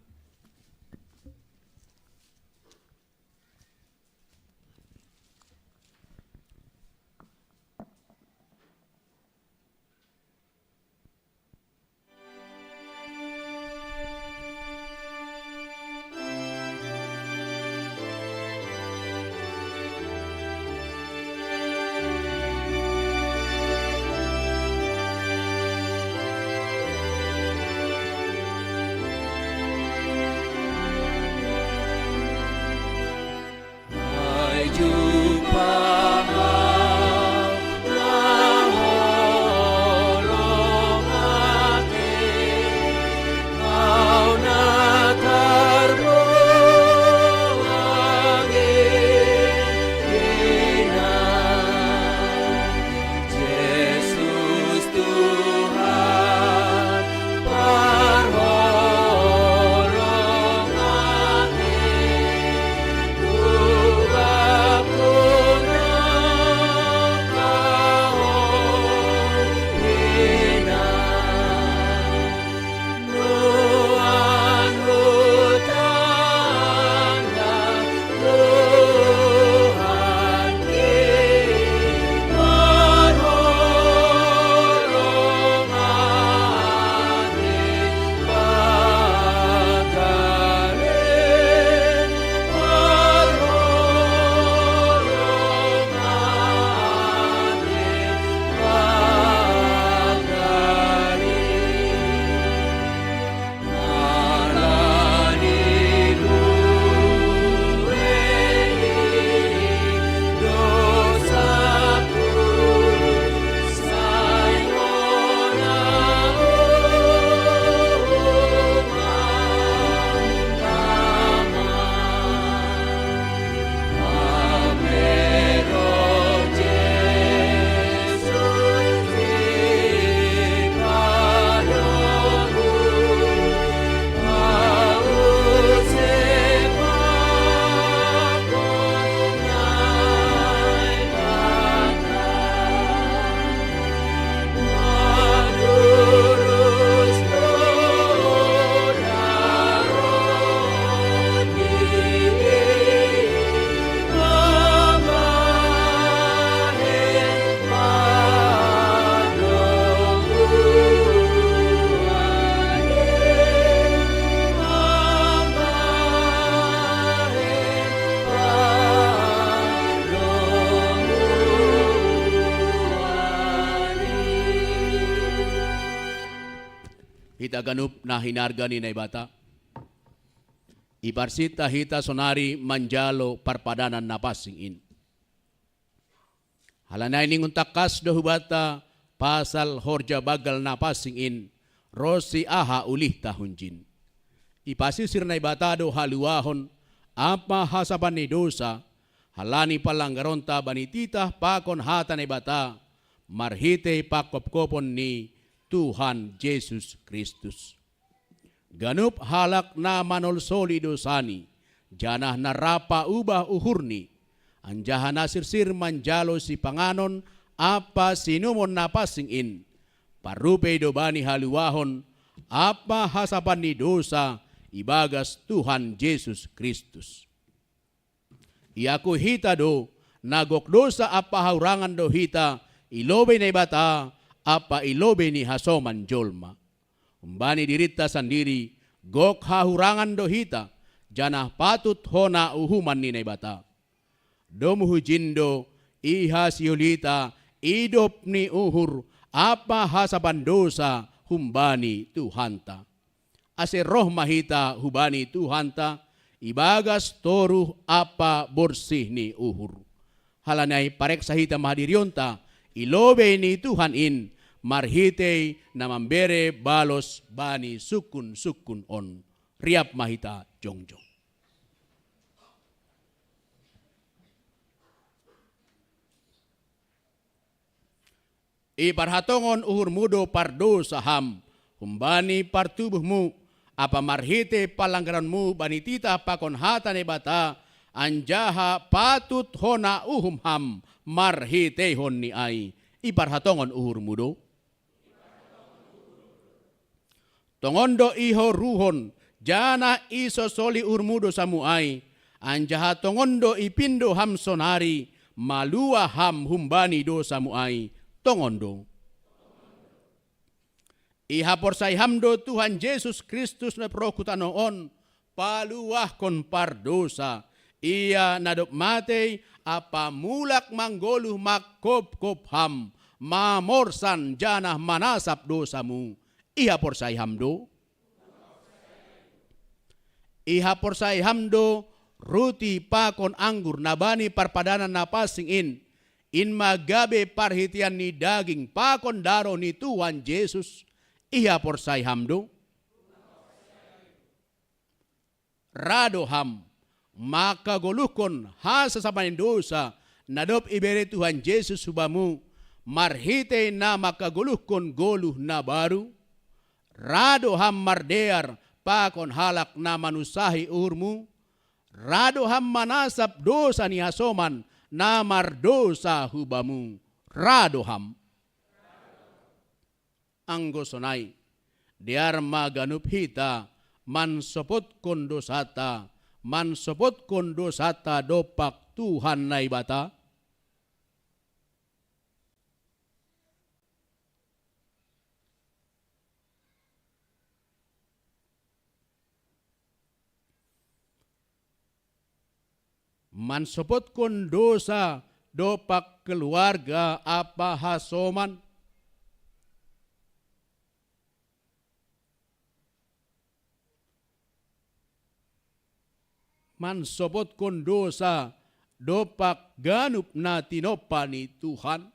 Hita ganup na hinarga ni Naibata, iparsinta hita sonari manjalo parpadanan na pansing in. Halani ningon tangkas do hubanta pasal horja banggal na pansing in, ronsi aha ulihta hunjin. Ipasisir Naibata do haluahon ampa hasapan ni dousa, halani palanggaronta bani titah pakon hata Naibata, marhitei pangkopkopon ni Tuhan Jesus Kristus. Ganup halak na manolsoli dousani, janah na rap paubah uhurni, anjaha na sirsir manjalo sipanganon ampa sinumon na pansing in, parrupei do bani haluahon ampa hasapan ni dousa ibagas Tuhan Jesus Kristus. Iakui hita do, na gok dousa ampa hahurangan do hita i lobei Naibata ampa i lobei ni hasoman jolma. Humbani dirinta sandiri, gok hahurangan do hita, janah patut hona uhuman ni Naibata. Domu hujin do, ihasiolita idop ni uhur ampa hasapan dousa humbani Tuhanta. Ase roh ma hita hubani Tuhanta, ibagas toruh ampa borsih ni uhur. Halani ai pareksa hita ma dirionta i lobei ni Tuhan in, marhitei na mambere balos bani sungkunsungkun on. Riap ma hita jongjong. Iparhatongon uhurmu do pardousa ham, humbani partubuhmu, ampa marhitei palanggaronmu bani titah pakon hata Naibata, anjaha patut hona uhum ham marhiteihon ni ai. Iparhatongon uhurmu do? Tongon do ihoruhon, janah isosoli uhurmu dosamu ai, anjaha tongon do ipindo ham sonari, maluah ham humbani dosamu ai, tongon do. Ihaporsai ham do Tuhan Jesus Kristus na dob roh hu tanoh on, paluahkon pardousa, Ia na dob matei ampa mulak manggoluh mangkopkop ham, mamorsan janah manasap dousamu. Ihaporsai ham do? Ihaporsai ham do ruti pakon anggur na bani parpadanan na pansing in, in ma gabe parhiteian ni daging pakon daroh ni Tuhan Jesus? Ihaporsai ham do? Ra do ham mangkagoluhkon hasasapan ni dousa na dob ibere Tuhan Jesus hu bamu, marhitei na mangkagoluhkon goluh na baru? Ra do ham mardear pakon halak na manunsahi uhurmu? Ra do ham manasap dousa ni hasoman na mardousa hu bamu? Ra do ham. Anggo sonai, dear ma ganup hita mansopotkon dousanta, mansopotkon dousanta dompak Tuhan Naibata? Mansopotkon dousa dompak keluarga ampa hasoman? Mansopotkon dousa dompak ganup na tinompa ni Tuhan?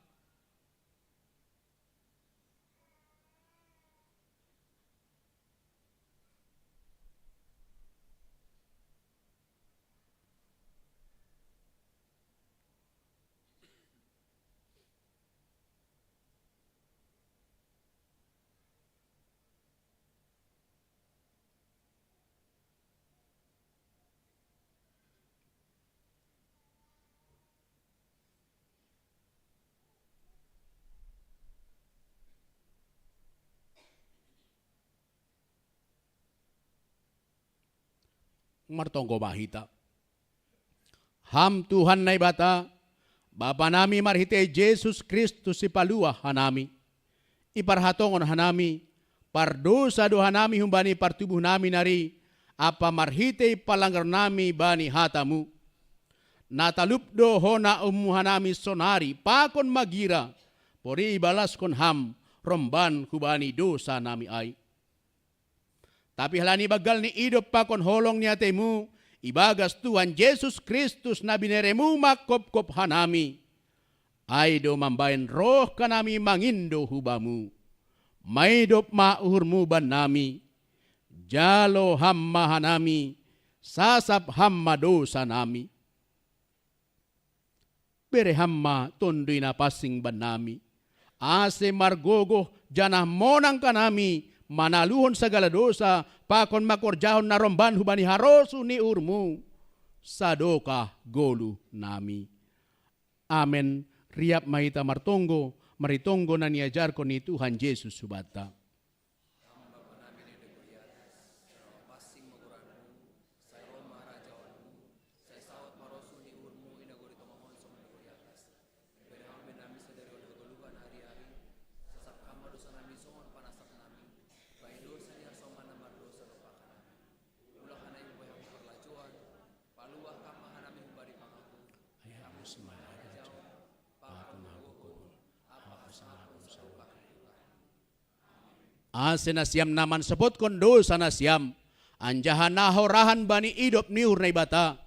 Martonggo ma hita. Ham Tuhan Naibata, Bapa nami, marhitei Jesus Kristus Sipaluah hanami, iparhatongon hanami, pardousa do hanami humbani partubuh nami nari, ampa marhitei palanggaron nami bani hatamu. Na talup do hona ummu hanami sonari pakon magira, pori ibalaskon ham romban hubani dousa nami ai. Tapi halani banggal ni idop pakon holong ni ateimu, ibagas Tuhan Jesus Kristus na bineremu mangkopkop hanami, ai do mambahen roh hanami mangindo hu bamu. Maidop ma uhurmu bannami, jalo ham ma hanami, sasap ham ma dousa nami. Bere ham ma Tonduy Napansing bannami, ase margogoh janah monang hanami manaluhon sagala dousa pakon mangkorjahon na romban hubani harosuh ni uhurmu, sadokah goluh nami. Amen. Riap ma hita martonggo, marhitei tonggo na niajarkon ni Tuhan Jesus hubanta. Ham Bapa nami na i nagori atas, sai pansing ma goranmu, sai roh ma harajaonmu, sai saut ma rosuh ni uhurmu i nagori tonga on songon nagori atas. Bere ham bennami sadari on hagoluhan ari-ari, sasap ham ma dousa nami songon panasap nami, bahen dousa ni hasoman na mardousa dompak hanami. Mulak hanami mambahen ham parlajouan, paluah ham ma hanami humbani pangago. Ai Ham do simana harajaon, pangago, pakon hagogoon, ampa hasangapon sadokah ni Tuhan. Ase nasiam na mansopotkon dousa nasiam, anjaha na horahan bani idop ni uhur Naibata,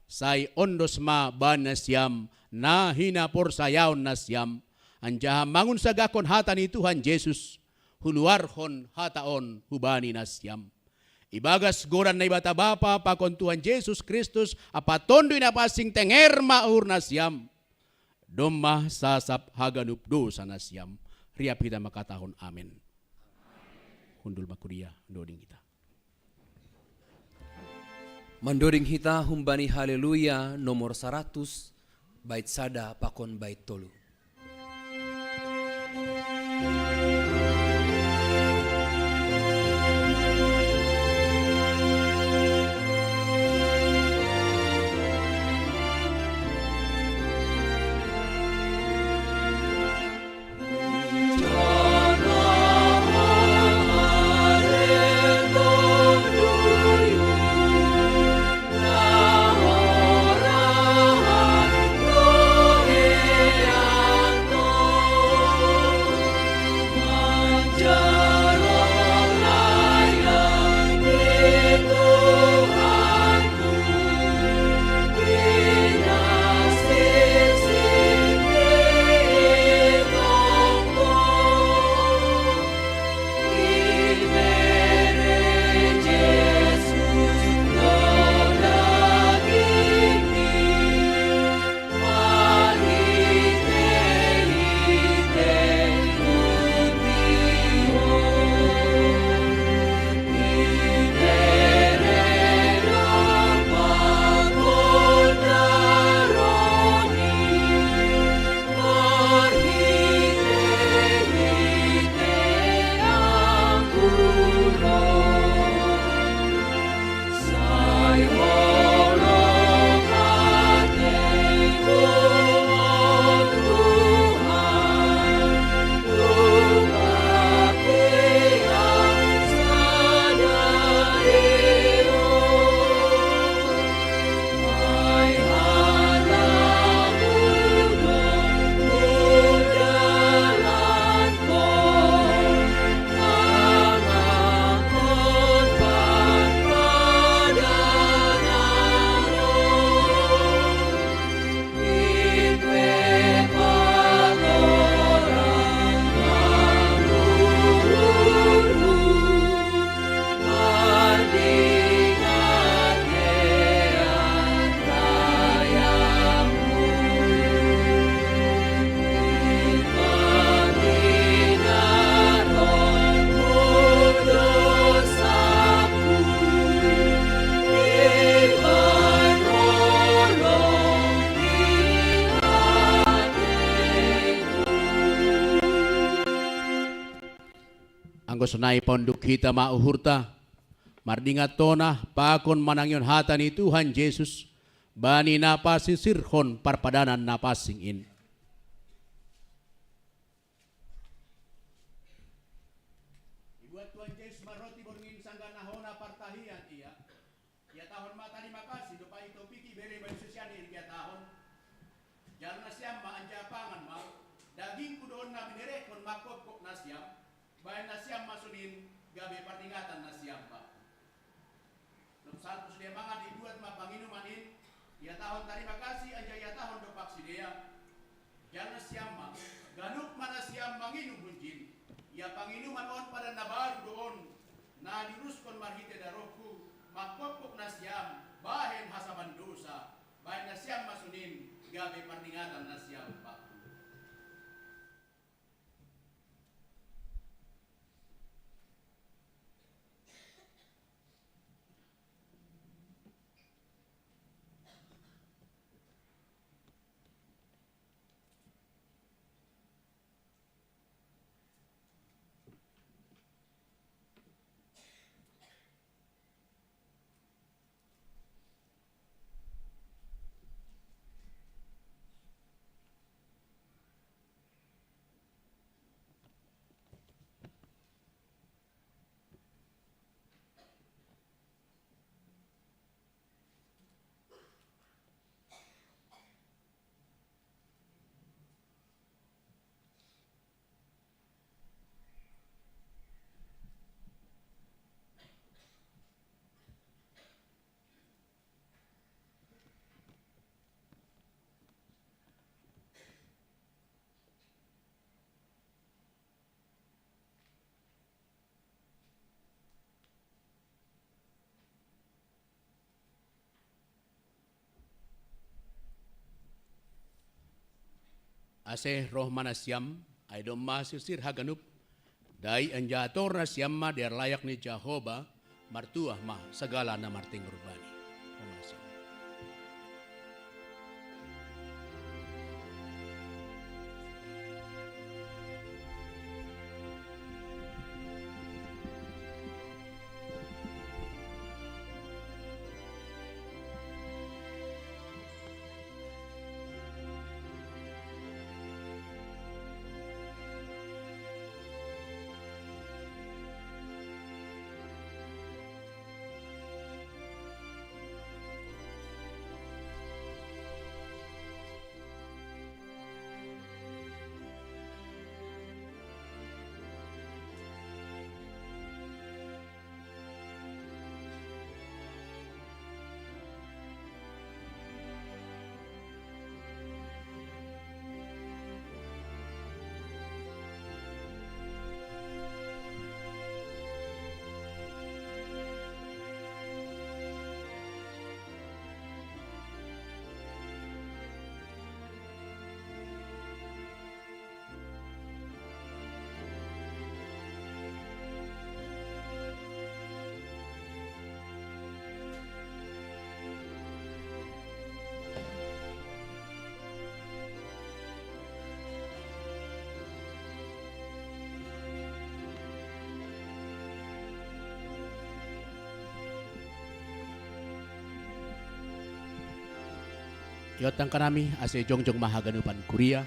sai ondos ma bani nasiam na hinaporsayaon nasiam, anjaha mangunsagahkon hata ni Tuhan Jesus, huluarhon hata on hubani nasiam. Ibagas goran Naibata Bapa pakon Tuhan Jesus Kristus ampa Tonduy Napansing, tenger ma uhur nasiam. Domma sasap haganup dousa nasiam. Riap hita mangkatahon amen. Hundul ma kuria, mandoding hita. Mandoding hita humbani Haleluya nomor saratus, bait sada pakon bait tolu. Sonai paunduk hita ma uhurta, mardingat tona pakon manangihon hata ni Tuhan Jesus, bani na pasisirhon parpadanan na pansing in. Ibuat Tuhan Jesus ma roti borngin sanggah na hona partahian ia, ihatahon ma tarima kasih, dob ai itopiki ibere bani susianna, ihatahon: Jalo nasiam ma anjaha pangan ma, dagingku do on na binerehon manghophop nasiam, bahen nasiam ma sonin gabe partingatan nasiam bakku. Dob salpu sidea mangan, ibuat ma panginuman in, ihatahon tarima kasih anjaha ihatahon dompak sidea: Jalo nasiam ma, ganup ma nasiam manginum hunjin. Ia panginuman on padan na baru do on, na diurushon marhite darohku, manghophop nasiam bahen hasaban dosa. Bahen nasiam ma sonin gabe partingatan nasiam bakku. Ase roh ma nasiam, ai domma sirsir haganup, dai anjaha tohor nasiam ma dear layak ni Jahowa, martuah ma sagala na martinggor bani. Roh ma nasiam. Iotangkan hami ase jongjong ma haganupan kuria.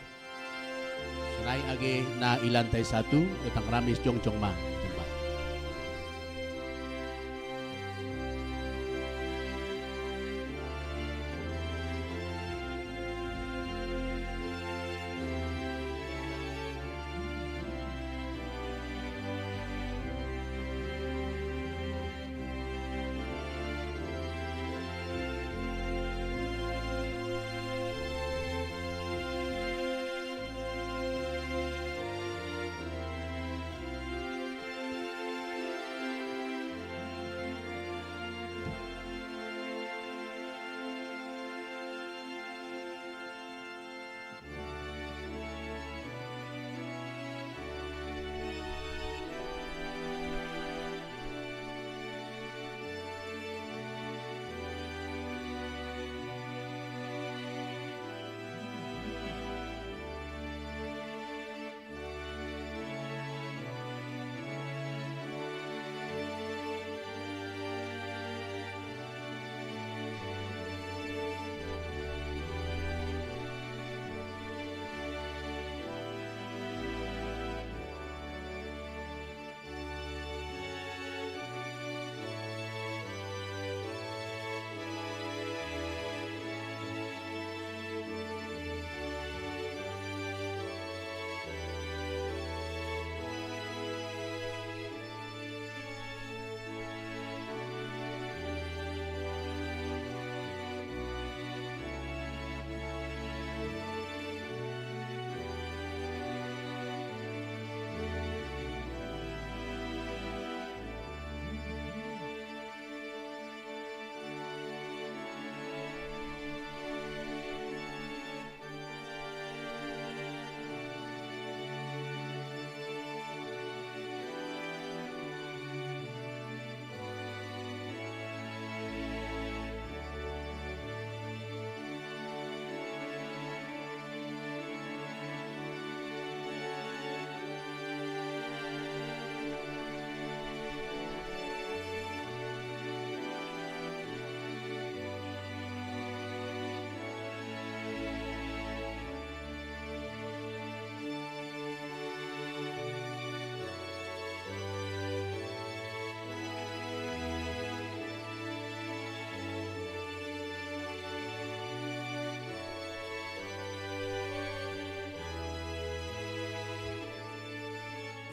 Sonai age na i lantai satu, iotangkan hami jongjong ma.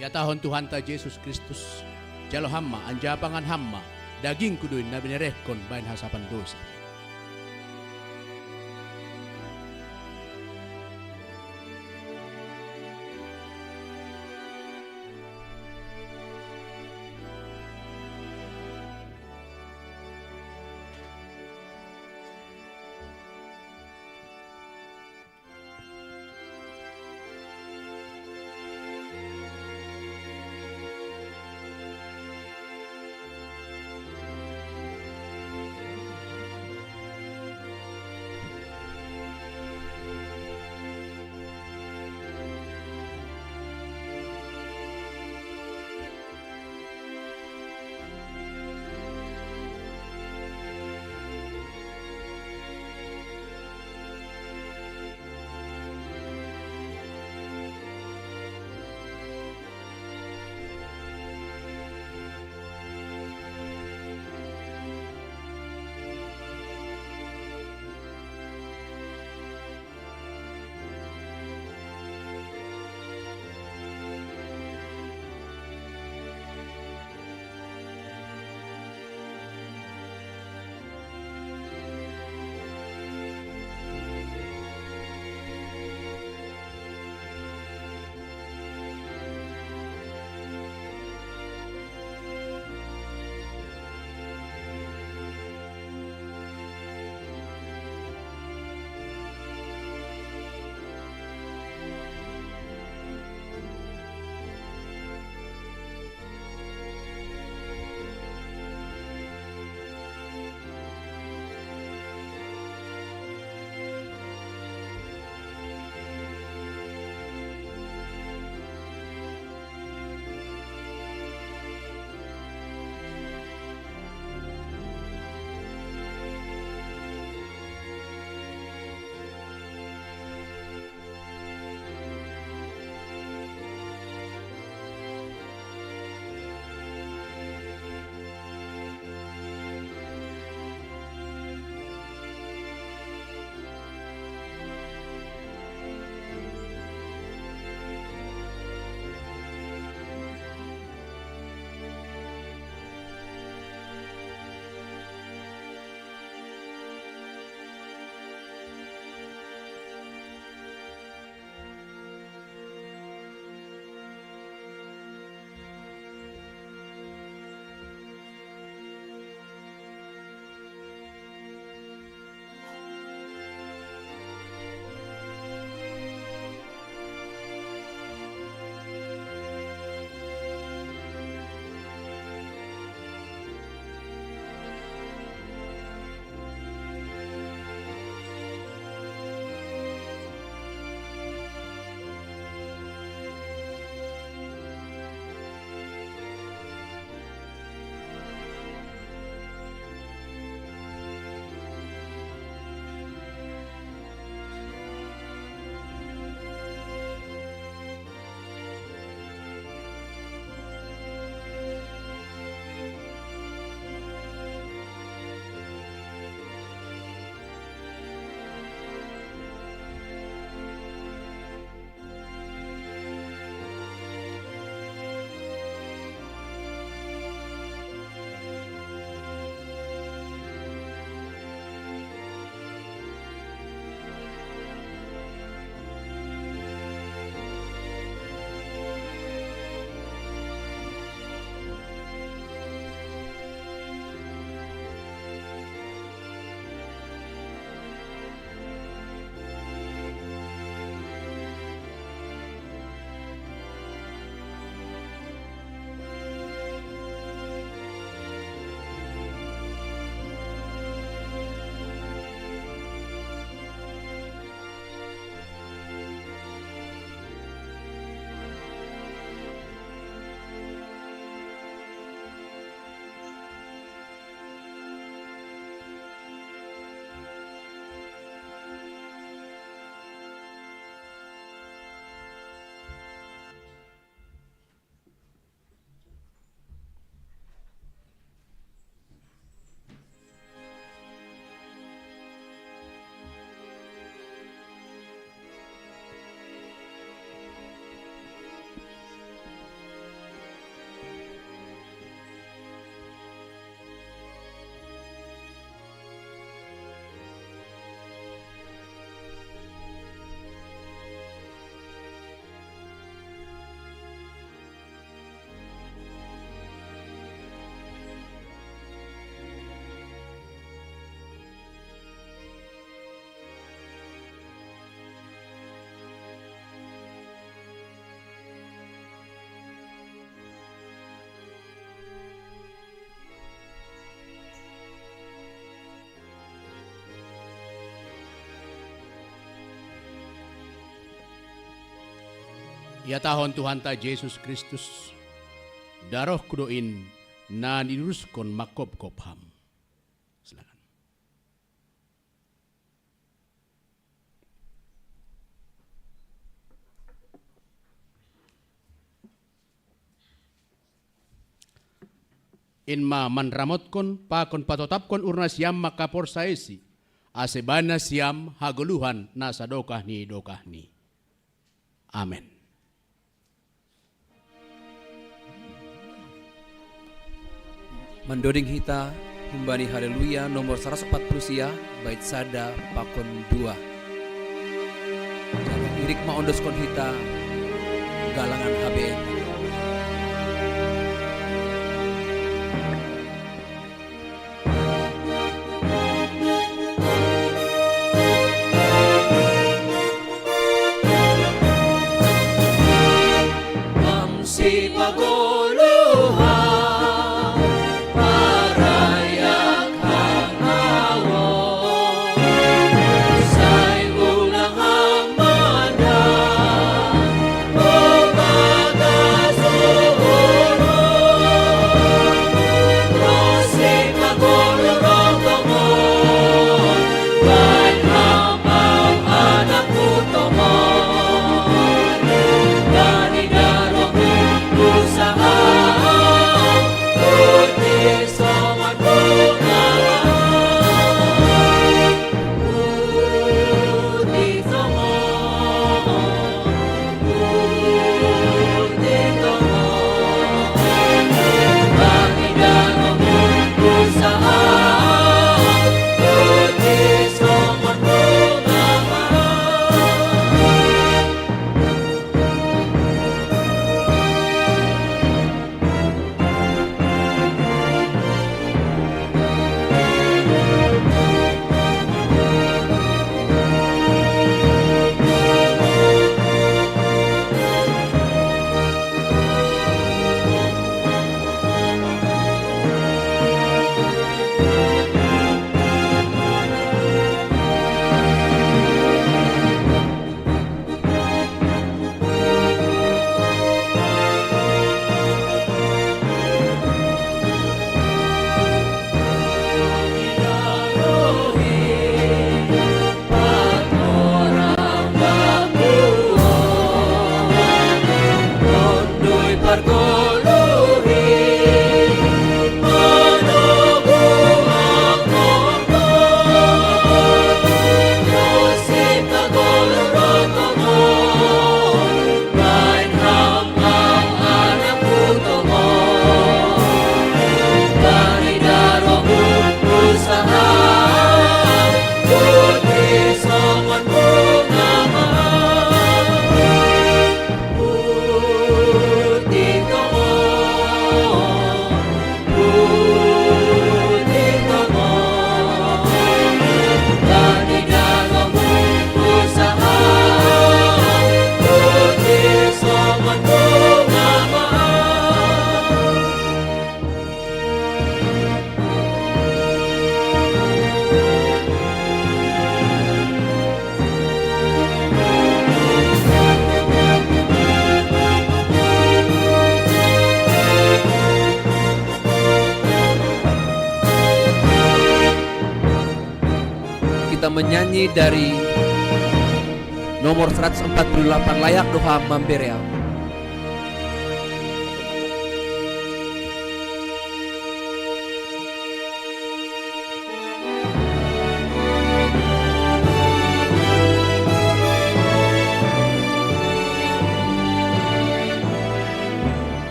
Ihatahon Tuhanta Jesus Kristus, jalo hamma, anjaha pangan hamma, dagingku do i na binerehkon bahen hasapan dosa. Ihatahon Tuhanta Jesus Kristus, darohku do in na niduruskon mangkopkop ham. Silakan. In ma manramotkon pakon patotapkon uhur nasiam mangkaporsayaisi, ase baen nasiam hagoluhan na sadokah ni dokahni. Amen. Mandoding hita humbani Haleluya nomor saratus opat puluh sia, bait sada pakon dua. Jadi irik ma ondoskon hita galangan H B N. Kita menyanyi dari nomor seratus empat puluh delapan, Layak do Ham Mamberei Au.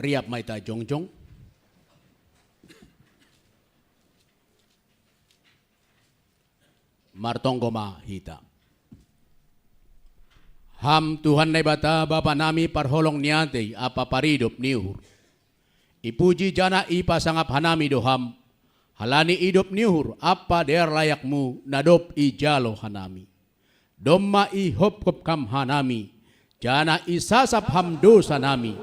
Riap ma hita jongjong. Martonggo ma hita. Ham Tuhan Naibata, Bapa nami parholong ni atei ampa paridop ni uhur. Ipuji janah ipasangap hanami do Ham, halani idop ni uhur ampa dear layakMu na dob ijalo hanami. Domma ihopkop Ham hanami, janah isasap Ham dousa nami,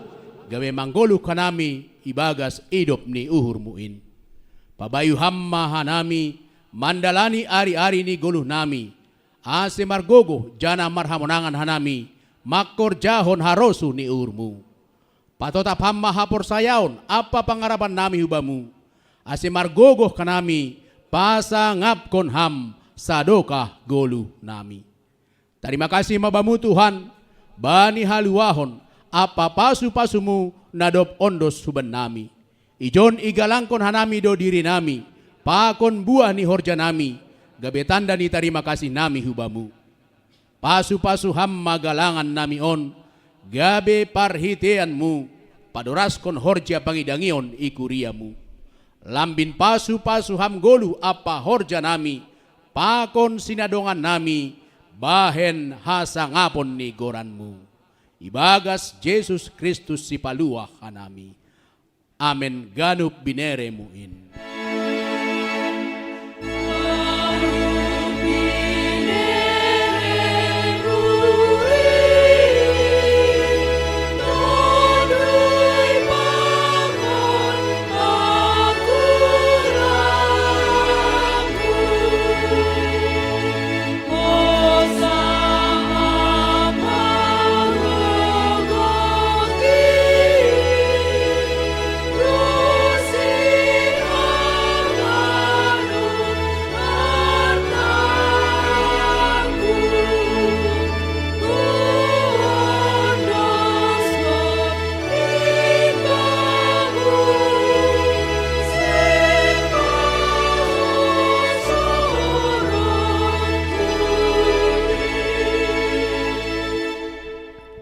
gabe manggoluh hanami ibagas idop ni uhurMu in. Pabayu Ham ma hanami mandalani ari-ari ni goluh nami, ase margogoh janah marhamonangan hanami mangkorjahon harosuh ni uhurMu. Patotap Ham ma haporsayaon ampa pangarapan nami hu Bamu, ase margogoh hanami pasangapkon Ham sadokah goluh nami. Tarima kasih ma Bamu Tuhan, bani haluahon ampa pasu-pasuMu na dob ondos huban nami. Ijon igalangkon hanami do diri nami, pakon buah ni horja nami, gabe tanda ni tarima kasih nami hu Bamu. Pasu-pasu Ham ma galangan nami on, gabe parhiteianMu padoraskon horja pangidangion i kuriaMu. Lambin pasu-pasu Ham goluh ampa horja nami, pakon sinadongan nami bahen hasangapon ni goranMu. Ibagas Jesus Kristus Sipaluah hanami. Amen. Ganup binereMu in.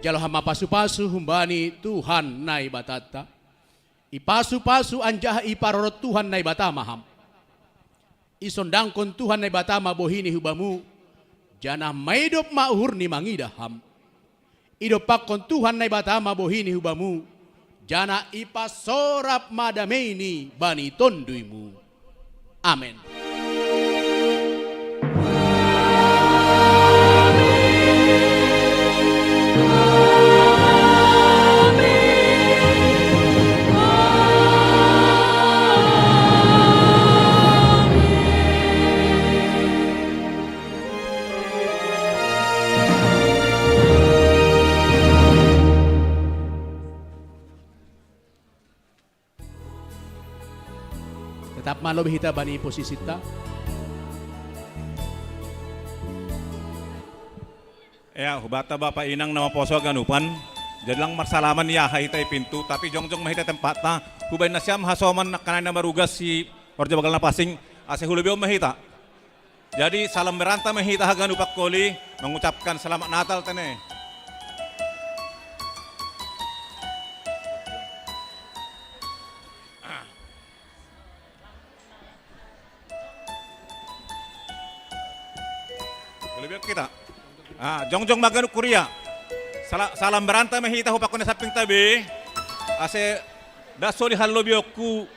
Jalo Ham ma pasu-pasu humbani Tuhan Naibatanta. Ipasu-pasu anjaha iparorot Tuhan Naibata ma Ham. Isondangkon Tuhan Naibata ma bohiNi hu Bamu, janah maidop ma uhurNi mangidah Ham. Idompakkon Tuhan Naibata ma bohiNi hu Bamu, janah ipasorap ma dameiNi bani TonduyMu. Amen. Tetap ma lobei hita bani posisinta. Ya, hubanta Bapa Inang na maposo haganupan. Jadi lang marsalaman ya hita i pintu, tapi jongjong ma hita tempatta. Hubahen nasiam hasoman nangkanan na marugas si Horja Bagal Napansing, ase hu lobei on ma hita. Jadi salam beranta ma hita haganupan koli, mengucapkan selamat Natal tene. Lebih kita. Ah, jongjong ma haganup kuria. Sala-, salam beranta ma hita hu pakkon sampingta be. Ase das soli hallobionku.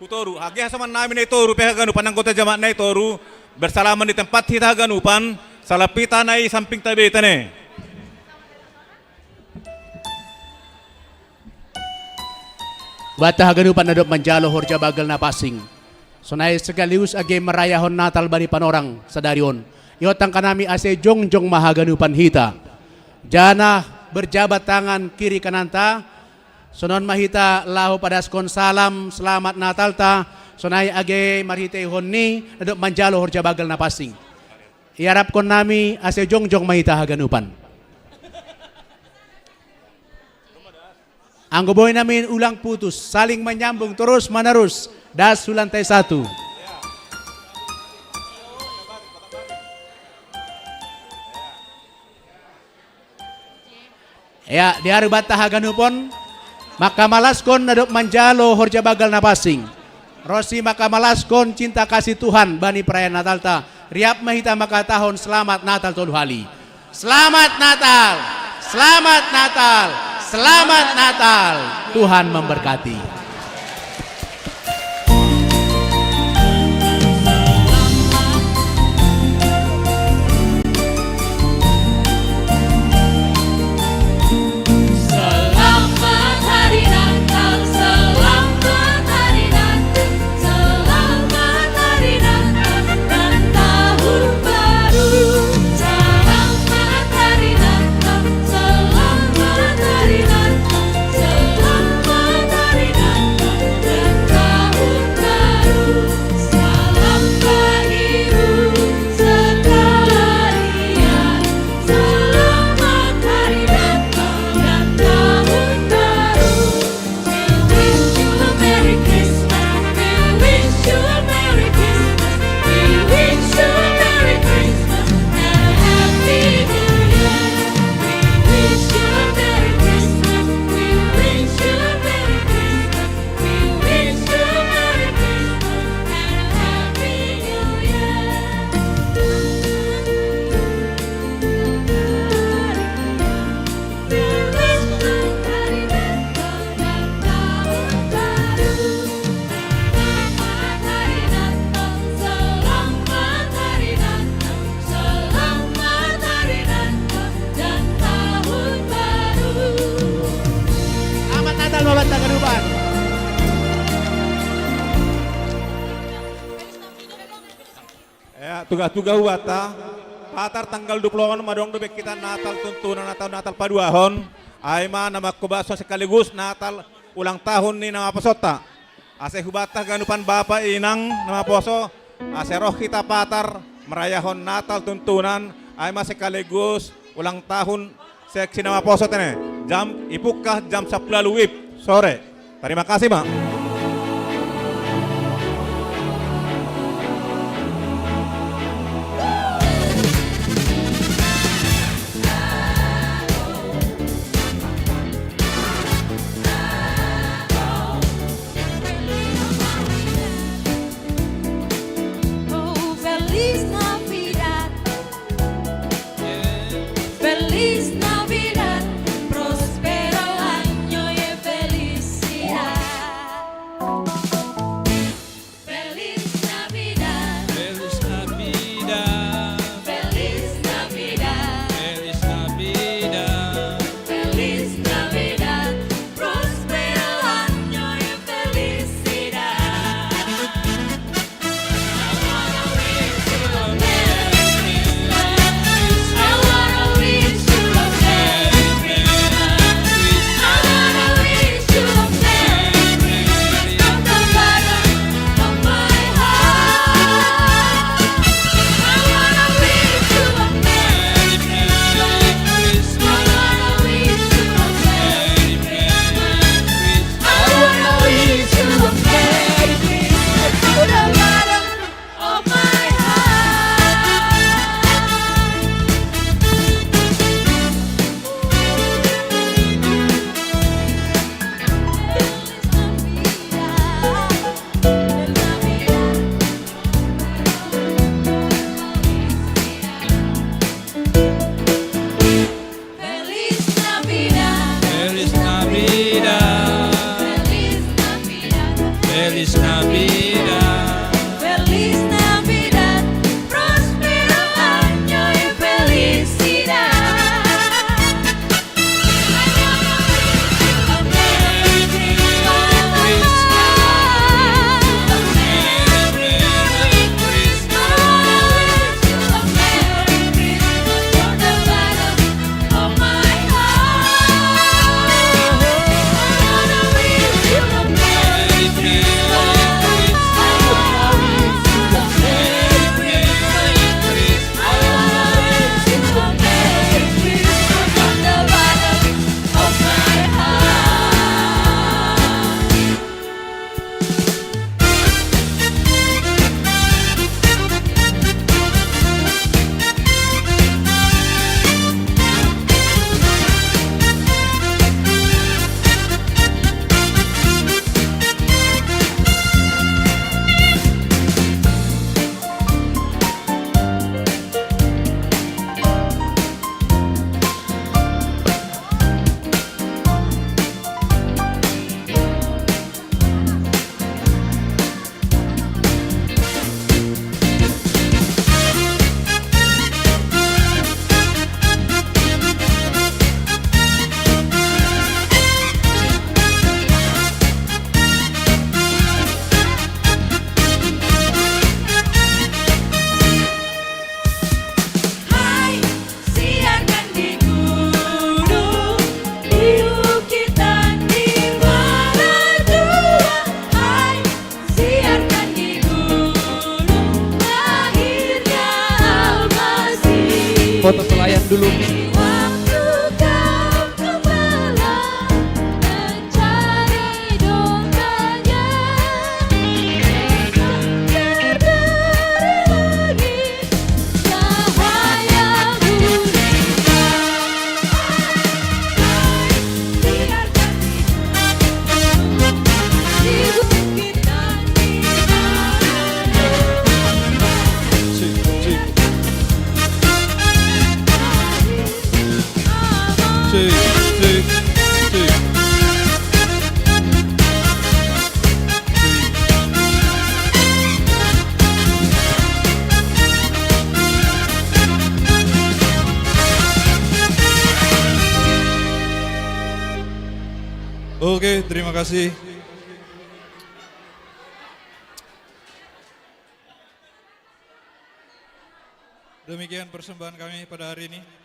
Hu toru, age hasoman nami na i toru pe haganupan anggota jemaat na i toru, bersalaman di tempat hita haganupan, salap hita na i sampingta be tene. Banta haganupan na dob manjalo Horja Bagal Napansing. Sonai sekaligus age merayahon Natal bani panorang sadari on. Ihothangkan nami ase jongjong ma haganupan hita. Janah berjabat tangan kiri kananta, sonon ma hita laho padaskon salam selamat Natalta, sonai age marhiteihon ni na dob manjalo Horja Bagal Napansing. Iarapkon nami ase jongjong ma hita haganupan. Anggo boi nami ulang putus, saling menyambung terus menerus, das hu lantai satu. Ya, dear banta haganup on. Maka malaskon na dob manjalo horja banggal na pansing, ronsi maka malaskon cinta kasih Tuhan bani perayaan Natalta, riap ma hita mangkatahon selamat Natal tolu hali. Selamat Natal, selamat Natal, selamat Natal. Tuhan memberkati. Selamat Hari Natal, selamat Hari Natal, selamat Hari Natal dan Tahun Baru. Selamat Hari Natal, selamat Hari Natal, selamat Hari Natal dan Tahun Baru. Salam pagi Bu sekalian. Selamat Hari Natal dan Tahun Baru. We wish you a Merry Christmas. We wish you a Merry Christmas. We wish you a Merry Christmas and a Happy New Year. We wish you a Merry Christmas. We wish you a Merry Christmas. We wish you a Merry Christmas and a Happy New Year. Selamat Natal, Bapak Tagaduban. Ya, tuga-tuga hubanta, Patar, tanggal dua puluh onom adong dope hita Natal tuntunan atau Natal paduahon, ai ma na mangkobashon sekaligus Natal ulang tahun ni na maposonta. Ase hubanta ganupan bapa inang na maposo, ase roh hita Patar marayahon Natal tuntunan, ai ma sekaligus ulang tahun seksi na maposo tene, jam ipungkah jam sampulu ualu W I B sore. Terima kasih, Mak. Oh, Feliz Navidad. Feliz Navidad, próspero año y felicidad. Foto pelayan dulu. Oke, terima kasih. Demikian persembahan kami pada hari ini.